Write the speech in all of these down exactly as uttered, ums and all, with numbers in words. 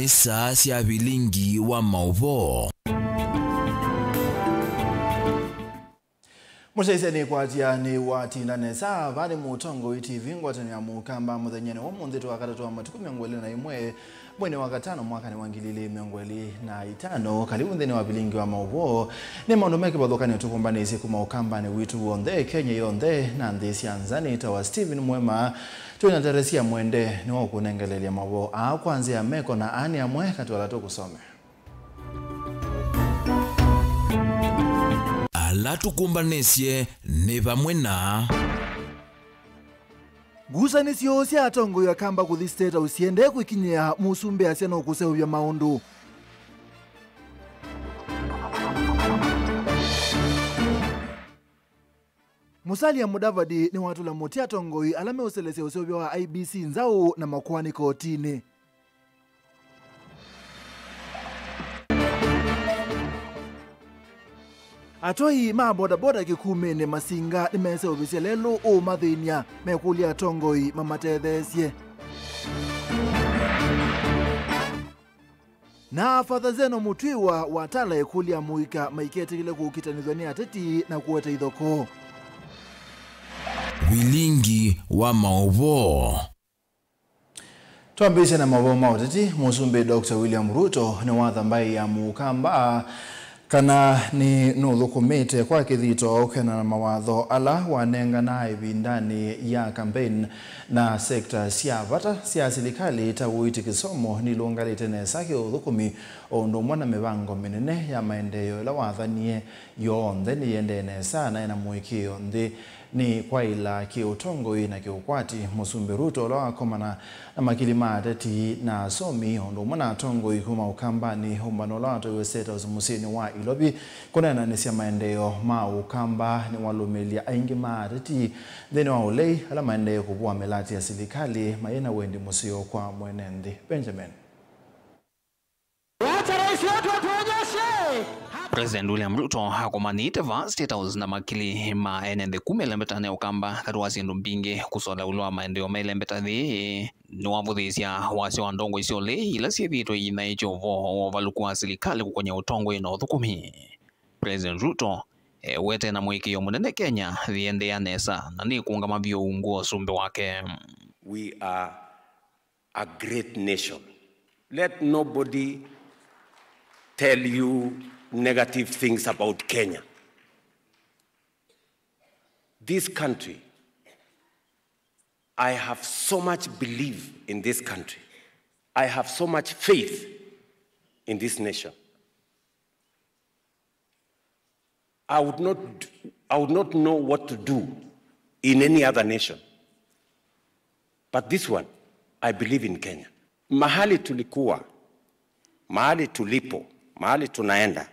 Saa sya vilingi wa maũvoo. Mũsyaĩĩsya nĩkwatya nĩwatinda nesa. Vaa nĩ Mũtongoi T V, ngwatanĩo ya Mũkamba mũthenyanĩ wa ũmũnthĩ, twa katatũ wa matukũ mĩongo ĩlĩ na ĩmwe, mweinĩ wa katano, mwakanĩ wa ngili ilĩ mĩongo ĩlĩ na itano. Karibu nthĩnĩ wa vilingi wa maũvoo. Nĩ maũndũ me kĩvathũkanyo tũkũmbanĩsye kuma Ũkambanĩ witũ w'onthe, Kenya yonthe, na nthĩ sya nza. Nĩtawa Stephen Mwema. Twĩ na Teresia Mwende, nĩwe ũkũnengelelya maũvoo aa kwa nzĩa ya meko, na aa nĩ amwe katĩ wa ala tũkũsomea. Ala tũkũmbanĩsye nĩ vamwe na. Ngusanĩsyo sya atongoi Akamba kũthi State House siendee kwĩkinyĩa, mũsumbĩ asya no kũseũvya maũndũ. Musalia Mudavadi nĩwatũla mũtĩ atongoi ala meũselesya ũseũvyo wa I E B C nzaũ na makoani kotinĩ. Atwai ma bodaboda Kĩkumĩnĩ Masinga nĩmeseũvĩsye lelũ ũũmathĩny'a, mekũlya atongoi mamatetheesye. Na Father Zeno Mũtwĩwa wa Tala ekũlya mũika maiketĩkĩle kũkitanĩthw'a nĩ ateti na kũete ithokoo. Vilingi wa maũvoo. Twambĩĩsye na maũvoo ma ũteti. Mũsumbĩ Doctor William Ruto nĩwatha mbaĩ ya Mũkamba kana nĩ nũthũkũmĩte kwa kĩthito kwĩanana na mawatho ala wanengana ĩvindanĩ ya campaign, na sekta sya vata sya silikalĩ ta ũiiti, kĩsomo nilũngalĩte nesa kĩũthũkũmi, o ũndũ ũmwe na mĩvango mĩnene ya maendeeo ĩla wathanie yonthe nĩyĩendee nesa na ena mũĩkĩĩo nthĩ nĩ kwaĩla kĩũtongoi na kĩũkwati. Mũsumbĩ Ruto, ũla wakomana na makili ma ateti na asomi, o ũndũ ũmwe na atongoi kuma Ũkambanĩ, ũmbano ũla watwaiwe State House mũsyĩnĩ wa Ilovi kũneenanĩsya maendeeo ma Ũkamba, nĩwalũmĩlya aingĩ ma ateti nthĩnĩ wa ũlei ala maendee kũvũa mĩlatĩ ya silikalĩ mayĩ na wendi mũseo kwa mwene nthĩ. Benjamin. Wacha rais wetu atuonyeshe. President William Ruto akomanĩte va State House na makili ma ene nthĩ kuma ĩlembetanĩ ya Ũkamba. Katĩ wa syĩndũ mbingĩ, kũsola ĩũlũ wa maendeeo ma ĩlembeta yĩĩ nĩwavũthĩĩsya wasya wa ndongoi sya ũlei ila syĩthĩĩtwe iinaĩtye ũvoo wa ũvalũku wa silikalĩ kũkony'a ũtongoi na ũthũkũmi. President Ruto ewete na mũĩkĩĩo mũnene Kenya yĩendeea nesa na nĩkũũngama vyũ ungu wa ũsumbĩ wake. We are a great nation. Let nobody tell you negative things about Kenya. This country, I have so much belief in this country. I have so much faith in this nation. I would not, I would not know what to do in any other nation. But this one, I believe in Kenya. Mahali tulikuwa, mahali tulipo, mahali tunaenda,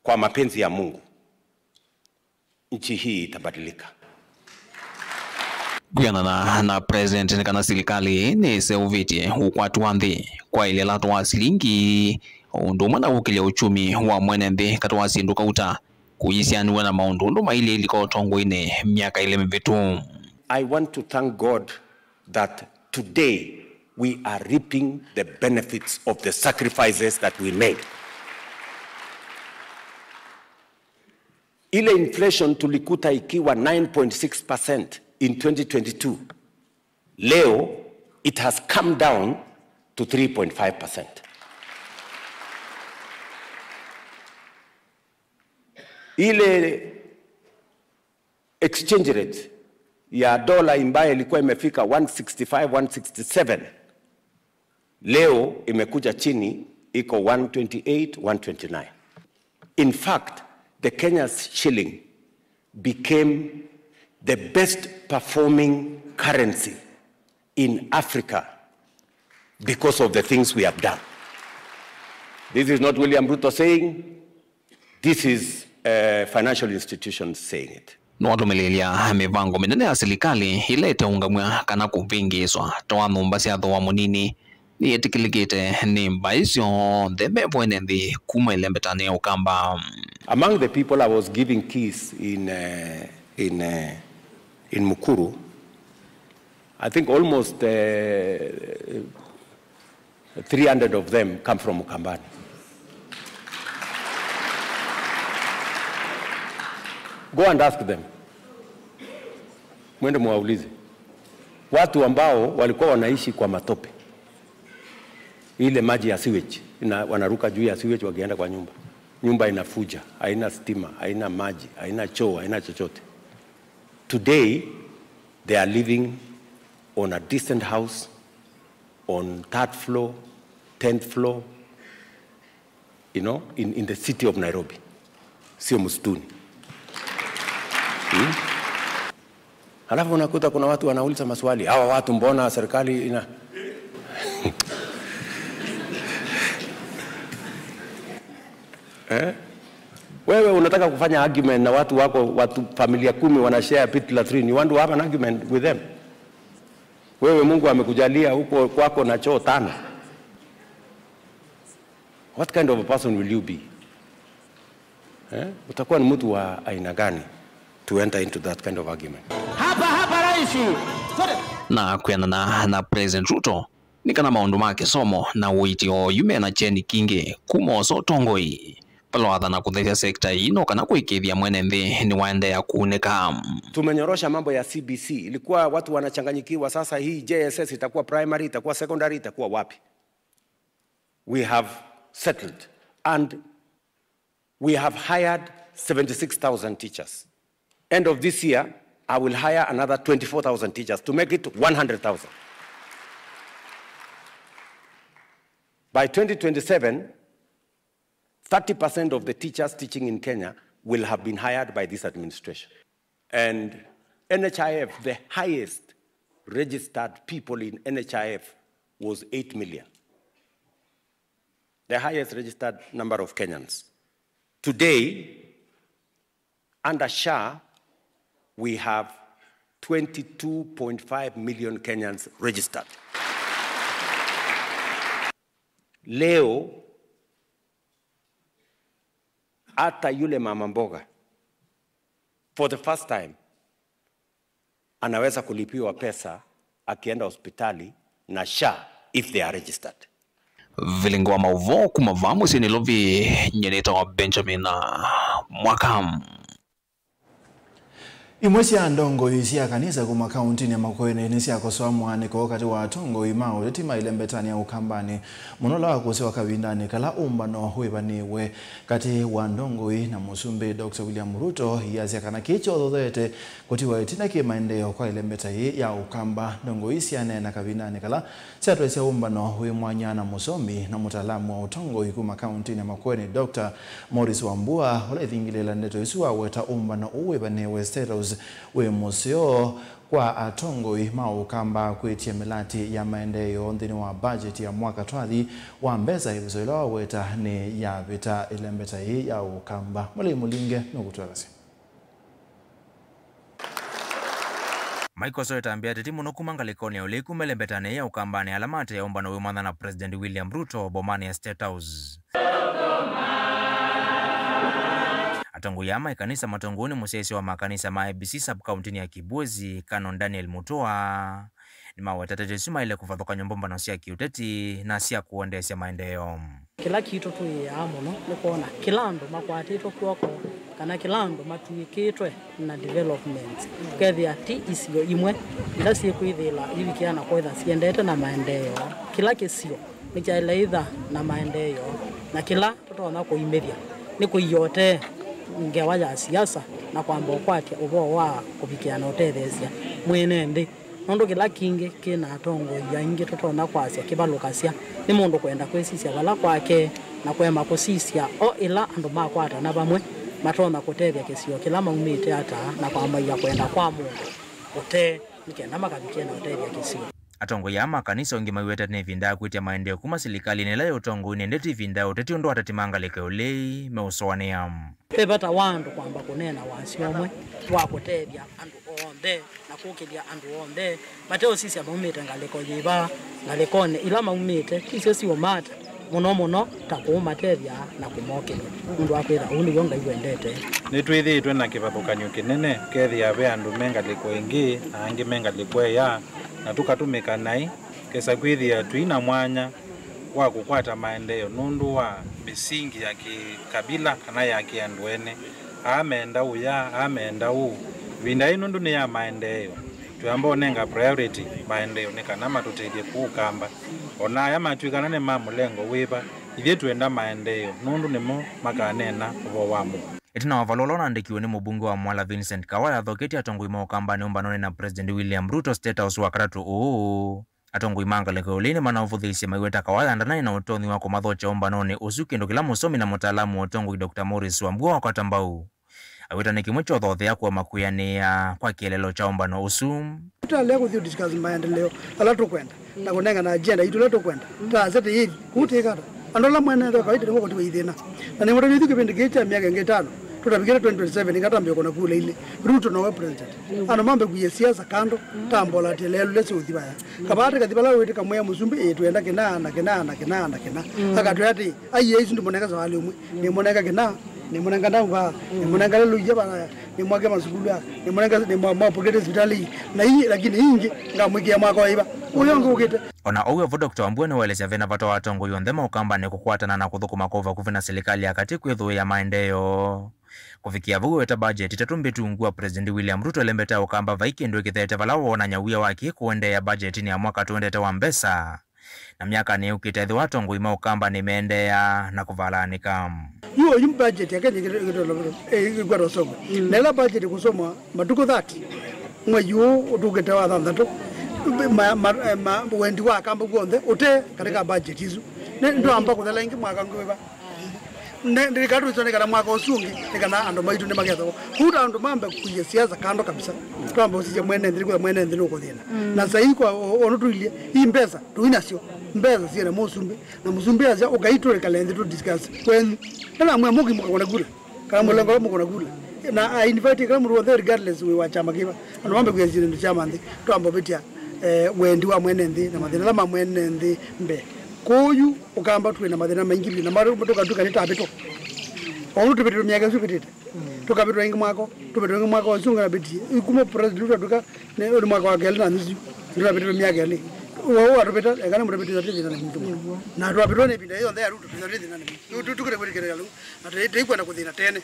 kwa mapenzi ya Mungu, nchi hii itabadilika. Kwĩanana na president nĩ kana silikalĩ nĩseũvĩtye ũkwati wa nthĩ, kwaĩlya lato wa silingi, ũndũ ũmwe na kũkĩlya uchumi wa mwene nthĩ katĩ wa syĩndũ kauta kũyĩsyaanĩw'a na maũndũ ũndũ mailyĩ ilika ũtongoinĩ myaka ĩlĩ mĩvĩtu. I want to thank God that today we are reaping the benefits of the sacrifices that we made. Ile inflation tulikuta ikiwa nine point six percent in twenty twenty-two, leo it has come down to three point five percent. Ile exchange rate ya dola ambayo ilikuwa imefika one sixty-five, one sixty-seven, leo imekuja chini, iko one twenty-eight, one twenty-nine. In fact, the Kenya's shilling became the best performing currency in Africa because of the things we have done. This is not William Ruto saying, this is, uh, financial institutions saying it. Nĩwalũmĩlĩlya mĩvango mĩnene ya silikalĩ ĩla ĩteũngamw'a kana kũvĩngĩĩswa, ta wa nyũmba sya thooa mũnini, nĩyĩtĩkĩlĩkĩte nĩ mbaĩ syonthe mevo ene nthĩ kuma ĩlembetanĩ ya Ũkamba. Among the people I was giving keys in, uh, in, uh, in Mukuru, I think almost, uh, Three hundred of them come from Ukambani. Go and ask them. Mwende mwaulize. Watu ambao walikuwa wanaishi kwa matope. Ile maji ya sewage, ina-, wanaruka juu ya sewage wakienda kwa nyumba. Nyumba inafuja, haina stima, haina maji, haina choo, haina chochote. Today, they are living on a decent house, on third floor, tenth floor, you know, in, in the city of Nairobi, sio msituni. Hmm? Halafu unakuta kuna watu wanauliza maswali, "Hawa watu mbona serikali ina-" Eh? Wewe unataka kufanya argument na watu wako, watu familia kumi wana share pit latrine. You want to have an argument with them? Wewe Mungu amekujalia huko kwako na choo tano. What kind of a person will you be? Eh? Utakuwa ni mtu wa aina gani to enter into that kind of argument? Hapa, hapa, rais. Sote. Na kwĩanana na President Ruto, nĩ kana maũndũ ma kĩsomo na ũiiti oyu mena kyeni kingĩ kuma osa ũtongoi. Vala wathana kũthesya sekta ĩĩ no kana kũĩkĩĩthya mwene nthĩ nĩwaendeea kũunĩka. Tumenyorosha mambo ya C B C. Ilikuwa watu wanachanganyikiwa, sasa hii J S S itakuwa primary, itakuwa secondary, itakuwa wapi? We have settled and we have hired seventy-six thousand teachers. End of this year, I will hire another twenty-four thousand teachers to make it one hundred thousand. By twenty twenty-seven, thirty percent of the teachers teaching in Kenya will have been hired by this administration. And N H I F, the highest registered people in N H I F was eight million. The highest registered number of Kenyans. Today, under SHA, we have twenty-two point five million Kenyans registered. Leo, hata yule mama mboga, for the first time, anaweza kulipiwa pesa akienda hospitali na SHA if they are registered. Vilingi wa maũvoo kuma vaa mũsyĩ Nairobi, nyie nĩtawa Benjamin Mwaka. Imwe sya ndongoi sya kanisa kuma kauntinĩ ya Makueni nĩsyakosoa mũaanĩko katĩ wa atongoi ma ũteti ma ĩlembetanĩ ya Ũkambanĩ, mũno ũla wakũsĩwa kavindanĩ kala ũmbano wĩvanĩwe katĩ wa ndongoi na Mũsumbĩ Doctor William Ruto, iyasya kana kĩĩ kyothoothete kũtiwa ĩtina kĩ maendeeo kwa ĩlembeta yĩĩ ya Ũkamba. Ndongoi syaneena kavindanĩ kala syatwaisye ũmbano wĩ mwanya na mũsomi na mũtaalamu wa ũtongoi kuma kauntinĩ ya Makueni, Doctor Morris Wambua, ũla ĩthingĩlĩĩla ndeto isu waweta ũmbano ũũ wĩvanĩwe State House wĩ mũseo kwa atongoi ma Ũkamba kwĩtya mĩlatĩ ya maendeeo nthĩnĩ wa budget ya mwaka twathi wa mbesa, ĩvuso ĩla waweta nĩ yavĩta ĩlembeta yĩĩ ya Ũkamba. Mũlei Mũlinge nũkũtũelesya. Maikosoete ateti mũno kuma ngalĩkonĩ ya ũlei kuma ĩlembetanĩ ya Ũkambanĩ ala matee ũmbano wĩ mwanya na President William Ruto bomanĩ ya State House. Atongoi aa ma ĩkanisa matongoew'e nĩ mũsyaĩĩsya wa makanisa ma A B C sub-kauntinĩ ya Kibwezi, Canon Daniel Mutua, nĩmaweta ateti asu maĩle kũvathũkany'a mbũmbano sya kĩũteti na sya kũendeesya maendeeo. Kĩla kitũ twĩĩaa mũno nĩ kwona kĩla andũ makwatĩtwe kw'oko, kana kĩla andũ matuĩkĩtwe na developments. Ũkethĩa ti isio imwe ila syĩkwĩthĩĩla ivikĩa na kwĩtha siendete na maendeeo. Kĩla kĩsio nĩkyaĩle itha na maendeeo, na kĩla tũtonya kũimĩthya nĩ kũia ũtee ngewa ya siasa na kwamba ũkwatya ũvoo wa kũvikĩa na ũtetheesya mwene nthĩ. Nũndũ kĩla kingĩ kĩ na atongoi aingĩ tũtonya kwasya kĩvalũkasya nĩ mũndũ kwenda kwĩsisya vala kwake na kũema kũsisya o ĩla andũ makwatana vamwe matonya kũtethya kĩsio kĩla maumĩte ata na kwambaĩa kwenda kwa mũndũ ũtee nĩ kenda makavikĩe na ũtethya kĩsio. Atongoi aa ma kanisa ongĩ maiweta nĩ ĩvinda ya kwĩtya maendeeo kuma silikalĩnĩ ĩla yĩ ũtongoinĩ, ĩndĩ ti ĩvinda ya ũteti ũndũ ateti ma ngalĩko ya ũlei meũsũanĩa. Ve vata wa andũ kwamba kũneena wasya ũmwe wa kũtethya andũ onthe na kũkĩlya andũ onthe, mateũsisya maumĩte ngalĩko yĩva. Ngalĩkonĩ ila maumĩte, ti syo siũmata mũno mũno ta kũũmatethya na kũmokĩlya, nũndũ wa kwĩtha ũu nĩw'o Ngai wendete. Nĩtwĩthĩĩtwe na kĩvathũkany'o kĩnene, kethĩa ve andũ me ngalĩko ĩngĩ na angĩ me ngalĩko ĩya, na tũkatũmĩka naĩ, kesa kwĩthĩa tũi na mwanya wa kũkwata maendeeo nũndũ wa mĩsingi ya kĩkabila kana ya kĩandũ ene. Aa menda ũya, aa menda ũũ. Ĩvinda yĩĩ nũndũ nĩ ya maendeeo, twĩamba ũnenga priority maendeeo nĩ kana matũtethye kũũ Kamba. O na aya matw'ĩkana nĩ ma mũlengo wĩva, ithyĩ twenda maendeeo nũndũ nĩmo makaneena ũvoo wa mũuo. Ĩtina wa valũa ũla ũnaandĩkiwe nĩ mũmbunge wa Mwala Vincent Kawaya athoketye atongoi ma Ũkambanĩ ũmbanonĩ na President William Ruto State House Wakatatũ ũũ, atongoi ma ngalĩko ĩũlũ nĩmanaũvũthĩĩsye maiweta Kawaya ndanai na ũtonyi wa kũmathokya ũmbanonĩ ũsu, kĩndũ kĩla mũsomi na mũtaalamu wa ũtongoi Doctor Maurice Wambua wakwata mbau awĩta nĩ kĩmwe kya ũthothea kũema kwĩanĩĩa kwa kĩeleelo kya ũmbano ũsu. Tũtalea kũthi discuss maendeleo ala tũkwenda na kũnengana agenda itũ ĩla tũkwenda. Taasya tĩyĩthi kũu tĩkata andũ ala mwene nthĩ kawaida nĩmo kũtiwa ithĩna. Na nĩmũtavya ithyĩ kĩvĩndĩ kĩĩ kya myaka ĩngĩ ĩtano, tũtavikĩte twenty twenty-seven, ĩkatambĩa kũna kula ilĩ, Ruto nowe president. Andũ mambe kuia siasa kando, tambola atĩ lelũle sya ũthi vaya. Kavaa tĩkathi vala wĩtĩka mwĩa mũsumbĩ, ĩĩ, twenda kĩna na kĩna na kĩna na kĩna. Akatwĩa atĩ, "Ai, isu ndimũnenga savalĩ ũmwe, nĩmũnenga kĩna, nĩmũnenga ndauva, nĩmũnenga lelũia vaya, nĩmwake masukulu aa, nĩmũnenga, nĩmwapokete sivitalĩ ii, na ii, lakini ii ingĩ ngamwĩkĩa mwaka wa ĩva, ũyũ ũngĩ ũkĩte." O na ũu vo, Doctor Wambua nĩwaelesya vena vata wa atongoi onthe ma Ũkambanĩ kũkwatana na kũthũkũma kwa vakuvĩ na silikalĩ ya katĩ kwĩthũĩa maendeeo. Kũvikĩa vau, eweta budget itatũ mbĩtu ungu wa President William Ruto alembete Ũkamba vai kĩndũ ĩkĩtheete vala woonany'a wia wa kĩĩ kũendeea budgetinĩ ya mwaka tũendete wa mbesa. Na myakanĩ yũkĩte, ethĩwa atongoi ma Ũkamba nĩmeendeea na kũvalaanĩka. Yu oyu budget ya Kenya ĩkwata ũsomwa. Na ĩla budget ĩkũsomwa matukũ thirty mwei ũũ ũtũkĩte wa thanthatũ, ma, ma, ma, wendi wa Akamba w'onthe ũte katika budget isu. Nĩ, ndwamba kũthela ĩngĩ mwaka ngwĩva. Ne, ndĩlĩkaa tũisonekana mwaka ũsu ũngĩ, nĩ kana andũ maitũ nĩmakethagwa. Kũu ta andũ mambe kũia siasa kando kabisa. Twambe ũsisya mwene nthĩ, nĩkwĩtha mwene nthĩ nũkũthĩna. Na sahi kwa o-, ono tũilyĩ, ii mbesa, tũi nasyo. Mbesa syĩna mũsumbĩ. Na mũsumbĩ asya, "Ũkai tũikale nthĩ tũ discuss kwenyu." Ena mwĩa mũki mũkakũna kula. Kana mũlengo ũla mũkũna kula. Na I invite kila mũndũ wothe regardless wĩ wa kyama kĩva. Andũ mambe kwĩanĩsya ndeto sya manthĩ, twamba ũvĩtya, eh, wendi wa mwene nthĩ na mathĩna ala ma mwene nthĩ mbee. Kwoou Ũkamba twĩ na mathĩna maingĩ vyũ, na ma-, tũkatw'ĩka nĩ tavĩtwa. O ũndũ tũvĩtĩtwe myaka ĩsu ĩvĩtĩte. Tũkavĩtwa ĩngĩ mwaka, tũvĩtwa ĩngĩ mwaka ũsu ũngĩ navĩtie. Kuma president ũtw'ĩka nĩ, nĩ mwaka wa kelĩ na nusu, nĩtũnavĩtĩtwe myaka ĩlĩ. Ũu watũvĩta, eka nĩ mũtavĩtĩtwe tĩ thĩna nĩ mũndũ. Na twavĩtwa nĩ ĩvinda yonthe ya Ruto, twĩthĩwa twĩ thĩna nĩ mũndũ. Tũ-, tũ-, tũkĩte kwĩtĩkĩlĩla lĩu. Na tũi-, tũikwenda kũthĩna tene.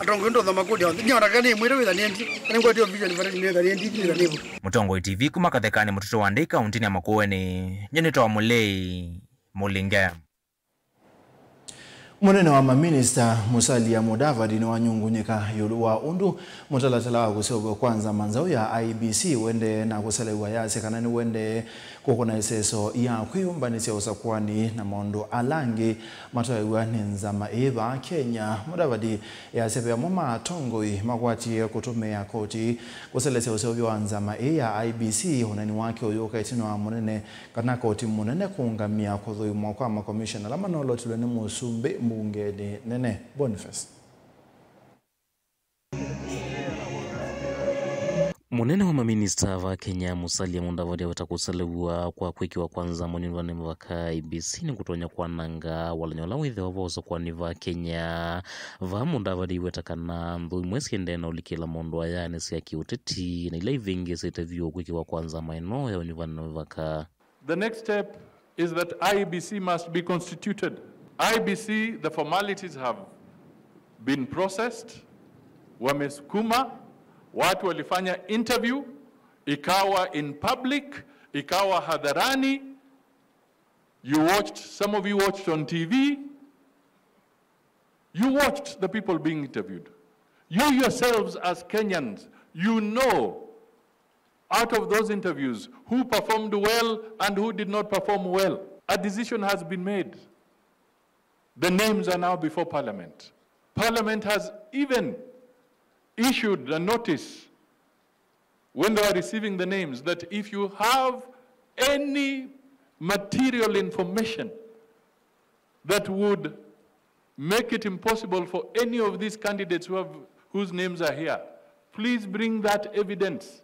Atongoĩ ndonya makũlya onthe. Nyona kana nĩmwĩte wĩtha nĩ endi. Kana nĩngwatĩo vision vata nĩwĩtha nĩ endi, nĩwĩtha nĩ vo. Mũtongoi T V kuma Kathekanĩ, mũtũtũ wa Ndei, kaũntĩnĩ ya Makueni. Nyie nĩtawa Mũlei Mũlinge. Mũnene wa maminista Musalia Mudavadi nĩwanyungunyĩka ĩũlũ wa ũndũ mũtalatala wa kũseũvw'a kwa nzama nzaũ ya I E B C ũendee na kũselew'a, yasya kana nĩũendee kũkũna ĩseso ya kwĩyũmbanĩsya ũsakũanĩ na maũndũ ala angĩ matoew'a nĩ nzama ĩĩ vaa Kenya. Mudavadi easya ve amwe ma atongoi makwatie kũtũmĩa koti kũselesya ũseũvyo wa nzama ĩĩ ya I E B C, ũneeni wake ũyũka ĩtina wa mũnene kana koti mũnene kũũngamĩa kũthũimwa kwa makomishona ala manolotilwe nĩ mũsumbĩ mbungenĩ nene. Boniface. Mũnene wa maminista va Kenya, Musalia Mudavadi, aweta kũselew'a kwa kwĩkĩwa kwa nzama ũnini wa mĩvaka I E B C nĩkũtonya kwananga walany'o ũla wĩthĩwa vo ũsakũanĩ va Kenya. Vaa Mudavadi aiweta kana nthũ imwe syendee na ũlikĩla maũndũ aya nĩ sya kĩũteti na ila ivĩngĩsĩte vyũ kwĩkĩwa kwa nzama ĩno ya ũnyuvani na mĩvaka. The next step is that I E B C must be constituted. I E B C, the formalities have been processed. Wamesukuma, watu walifanya interview, ikawa in public, ikawa hadharani. You watched, some of you watched on T V. You watched the people being interviewed. You yourselves as Kenyans, you know out of those interviews who performed well and who did not perform well. A decision has been made. The names are now before Parliament. Parliament has even issued a notice when they were receiving the names that if you have any material information that would make it impossible for any of these candidates who have, whose names are here, please bring that evidence.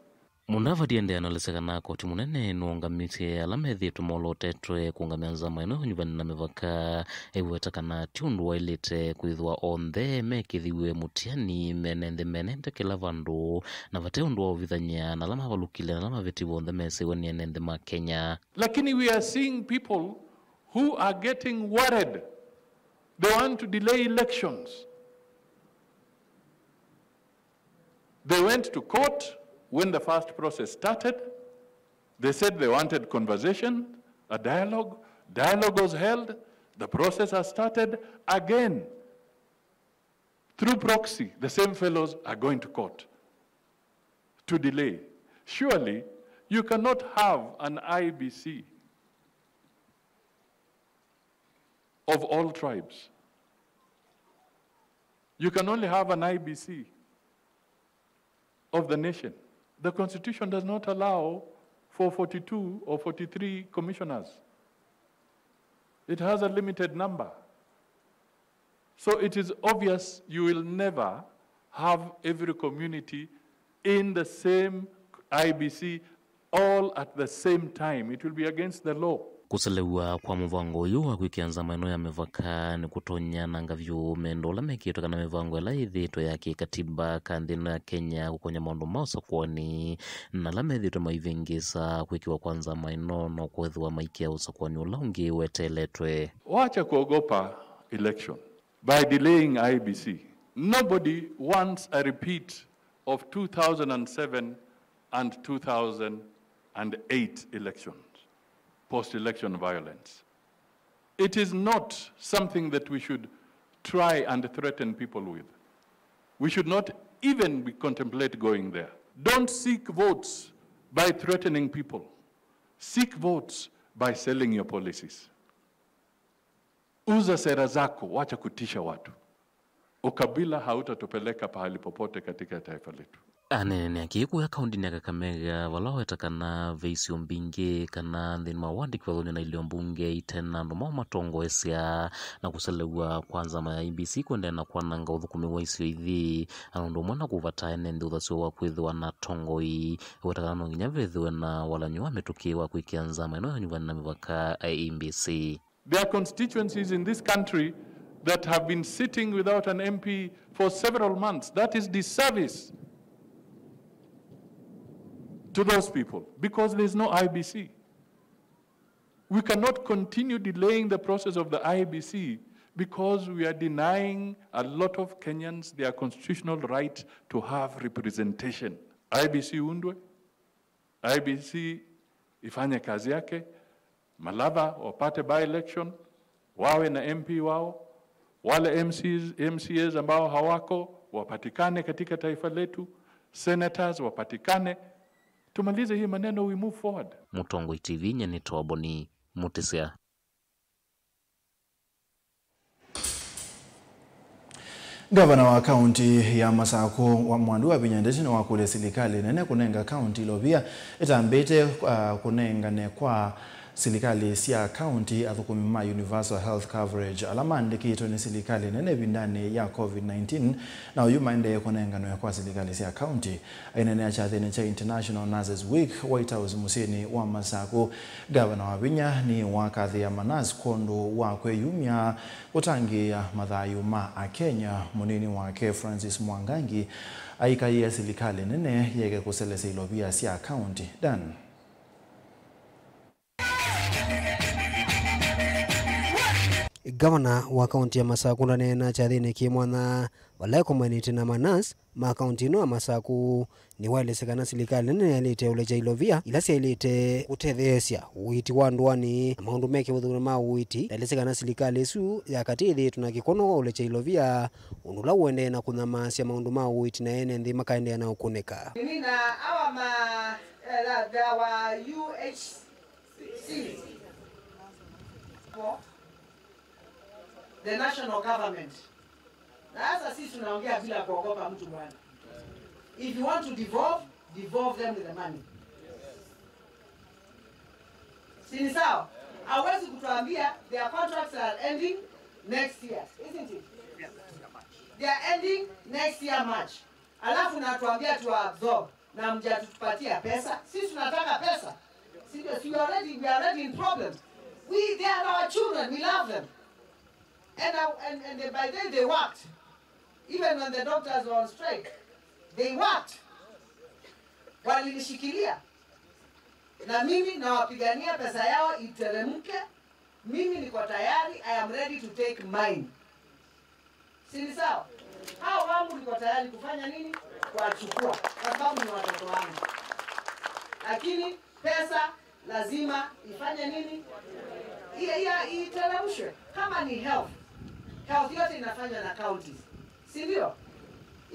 Mudavadi endeea na ũelesya kana koti mũnene nũũngamisye ala methĩĩtwe molootetwe kũũngamĩa nzama ĩno ya ũnyuvani na mĩvaka. Aiweta kana ti ũndũ waĩlĩte kwĩthĩwa onthe mekĩthiw'e mũtiani mene nthĩ menete kĩla vandũ, na vate ũndũ wa ũvithany'a, na ala mavalũkile na ala mavĩtiwe onthe mesĩwe nĩ ene nthĩ ma Kenya. Lakini we are seeing people who are getting worried. They want to delay elections. They went to court when the first process started. They said they wanted conversation, a dialogue. Dialogue was held. The process has started again. Through proxy, the same fellows are going to court to delay. Surely, you cannot have an I B C of all tribes. You can only have an I B C of the nation. The constitution does not allow for forty-two or forty-three commissioners. It has a limited number. So it is obvious you will never have every community in the same I B C all at the same time. It will be against the law. Kũselew'a kwa mũvango ũyũ wa kwĩkĩa nzama ĩno ya mĩvaka nĩ kũtonya nanga vyũ mendo ũla mekĩtwe kana mĩvango ĩla yĩthĩĩtwe ya kĩkatiba ka nthĩ ĩno ya Kenya kũkonya maũndũ ma ũsakũani, na ala methĩĩtwe maivĩngĩĩsa kwĩkĩwa kwa nzama ĩno no kwĩthĩwa maikĩa ũsakũani ũla ũngĩ weteeletwe. Wacha kuogopa election by delaying I B C. Nobody wants a repeat of two thousand and seven and two thousand and eight elections, post-election violence. It is not something that we should try and threaten people with. We should not even be contemplate going there. Don't seek votes by threatening people. Seek votes by selling your policies. Uza sera zako, wacha kutisha watu. Ukabila hautatupeleka pahali popote katika taifa letu. Aneenea kĩĩ kũya kaũndĩnĩ ya Kakamega, vala waweta kana ve isio mbingĩ kana nthĩnĩ wa wandĩki wa thũnĩ na ilio mbunge ite na andũ moo matongoesya, na kũselew'a kwa nzama ya I B C kũendeea na kwananga ũthũkũmi wa isio ithi, na ũndũ ũmwe na kũvata ene nthĩ ũthasyo wa kwĩthĩwa na atongoi. Weta kana no nginya vethĩwe na walany'o wa mĩtũkĩ wa kwĩkĩa nzama ĩno ya ũnyuvani na mĩvaka, I E B C. There are constituencies in this country that have been sitting without an M P for several months. That is disservice to those people because there is no I B C. We cannot continue delaying the process of the I B C because we are denying a lot of Kenyans their constitutional right to have representation. I B C undwe, I B C ifanye kazi yake, Malava wapate by-election, wawe na M P wao, wale M Cs, M C As ambao hawako wapatikane katika taifa letu, senators wapatikane, tumalize hii maneno, we move forward. Mũtongoi T V, nyie nĩ Toboni Mũtĩsya. Ngavana wa kaunti ya Masakũ, wa Mwandu wa Vinya Ndeti, nĩwakũlya silikalĩ nene kũnenga kaunti ilovia ĩtambĩte, ah, kũnengane kwa silikalĩ sya kaunti athũkũmi ma universal health coverage ala maandĩkĩtwe nĩ silikalĩ nene ĩvindanĩ ya covid nineteen, na oyu maendee kũnenganwe kwa silikalĩ sya kaunti. Aineenea kyathĩnĩ kya International Nurses Week, White House, mũsyĩnĩ wa Masakũ, ngavana wa vinya nĩwakathĩa manasi kwondũ wa kwĩyumya kũtangĩĩa mathayũ ma Akenya. Mũnini wake Francis Mwangangi aikaĩe silikalĩ nene yeke kũselesya ilovia sya kaunti. Dan. Ngavana wa kaunti ya Masakũ ndaneena kyathĩnĩ kĩ mwanya vala ekomanĩte na manasi ma kaunti ĩno ya Masakũ. Nĩwaelesya kana silikalĩ nene nĩyaĩlĩte ũlekya ilovia ila syaĩlĩte kũtetheesya ũiiti wa ndũanĩ na maũndũ mekie ũthũkũmi ma ũiiti. Ndaelesya kana silikalĩ ĩsu ya katĩ ĩthĩĩtwe na kĩkono wa ũlekya ilovia, ũndũ ũla ũendee na kũnyamaasya maũndũ ma ũiiti na ene nthĩ makaendeea na ũkũnĩka. Nina hawa ma, eh, the, our U H C, the national government. Na sasa sisi tunaongea bila kuogopa mtu bwana. If you want to devolve, devolve them with the money. Si ni sawa? Hawezi kutuambia their contracts are ending next year, isn't it? They are ending next year March. Alafu natuambia tu absorb na mjatupatia pesa. Sisi tunataka pesa. Si ndio? Si we already, we are already in problems. We, they are our children, we love them. And, I, and, and they, by then they worked. Even when the doctors were on strike, they worked. Walinishikilia. Na mimi nawapigania pesa yao iteremke. Mimi niko tayari, I am ready to take mine. Si ni sawa? Hao wangu niko tayari kufanya nini? Kuwachukua, kwa sababu ni watoto wangu. Lakini pesa lazima ifanye nini? Iya, iya, iteremshwe. Kama ni health, health yote inafanywa na counties. Si ndio?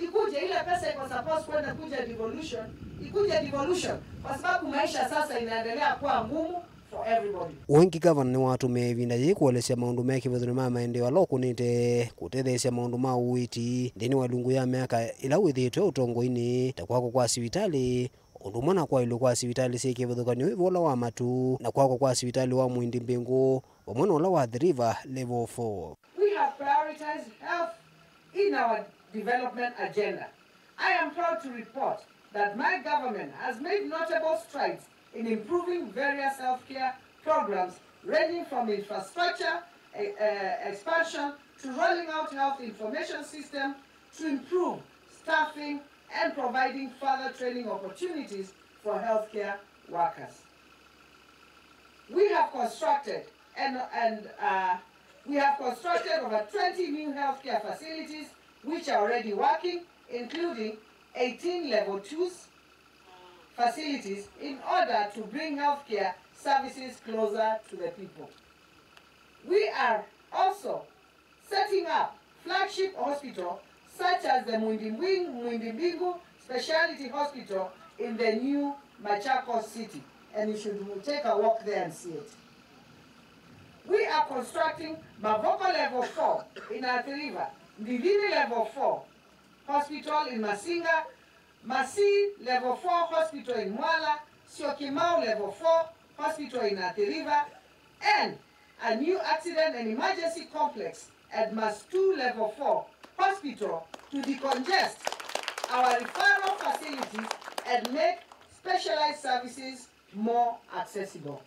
Ikuje ile pesa iko supposed kwenda kuja devolution, ikuje devolution, kwa sababu maisha sasa inaendelea kuwa ngumu for everybody. O ĩngĩ, ngavana nĩwatũmĩe ĩvinda yĩĩ kũelesya maũndũ me kĩvathũkany'o ma maendeeo ala ũkũnĩte kũtetheesya maũndũ ma ũiiti nthĩnĩ wa ilungu ya myaka ĩla wĩthĩĩtwe ũtongoinĩ, ta kwakwa kwa sivitalĩ, ũndũ ũmwe na kwaĩlw'a kwa sivitalĩ syĩ kĩvathũkany'o wĩ vo ũla wa Matu, na kwakwa kwa sivitalĩ wa Mwindi Mbingũ, vamwe na ũla wa Athi River Level four. We have prioritized health in our development agenda. I am proud to report that my government has made notable strides in improving various healthcare programs, ranging from infrastructure, eh, eh, expansion to rolling out health information system to improve staffing and providing further training opportunities for healthcare workers. We have constructed and, and, uh, we have constructed over twenty new healthcare facilities which are already working, including eighteen level twos facilities in order to bring healthcare services closer to the people. We are also setting up flagship hospital such as the Mwindi Mbing-, Mwindi Mbingu Speciality Hospital in the new Machakos City, and you should take a walk there and see it. We are constructing Mavoko Level four in Athi River, Ndithini Level four Hospital in Masinga, Masii Level four Hospital in Mwala, Syokimau Level four Hospital in Athi River, and a new accident and emergency complex at Mastu Level four Hospital to decongest our referral facilities and make specialized services more accessible.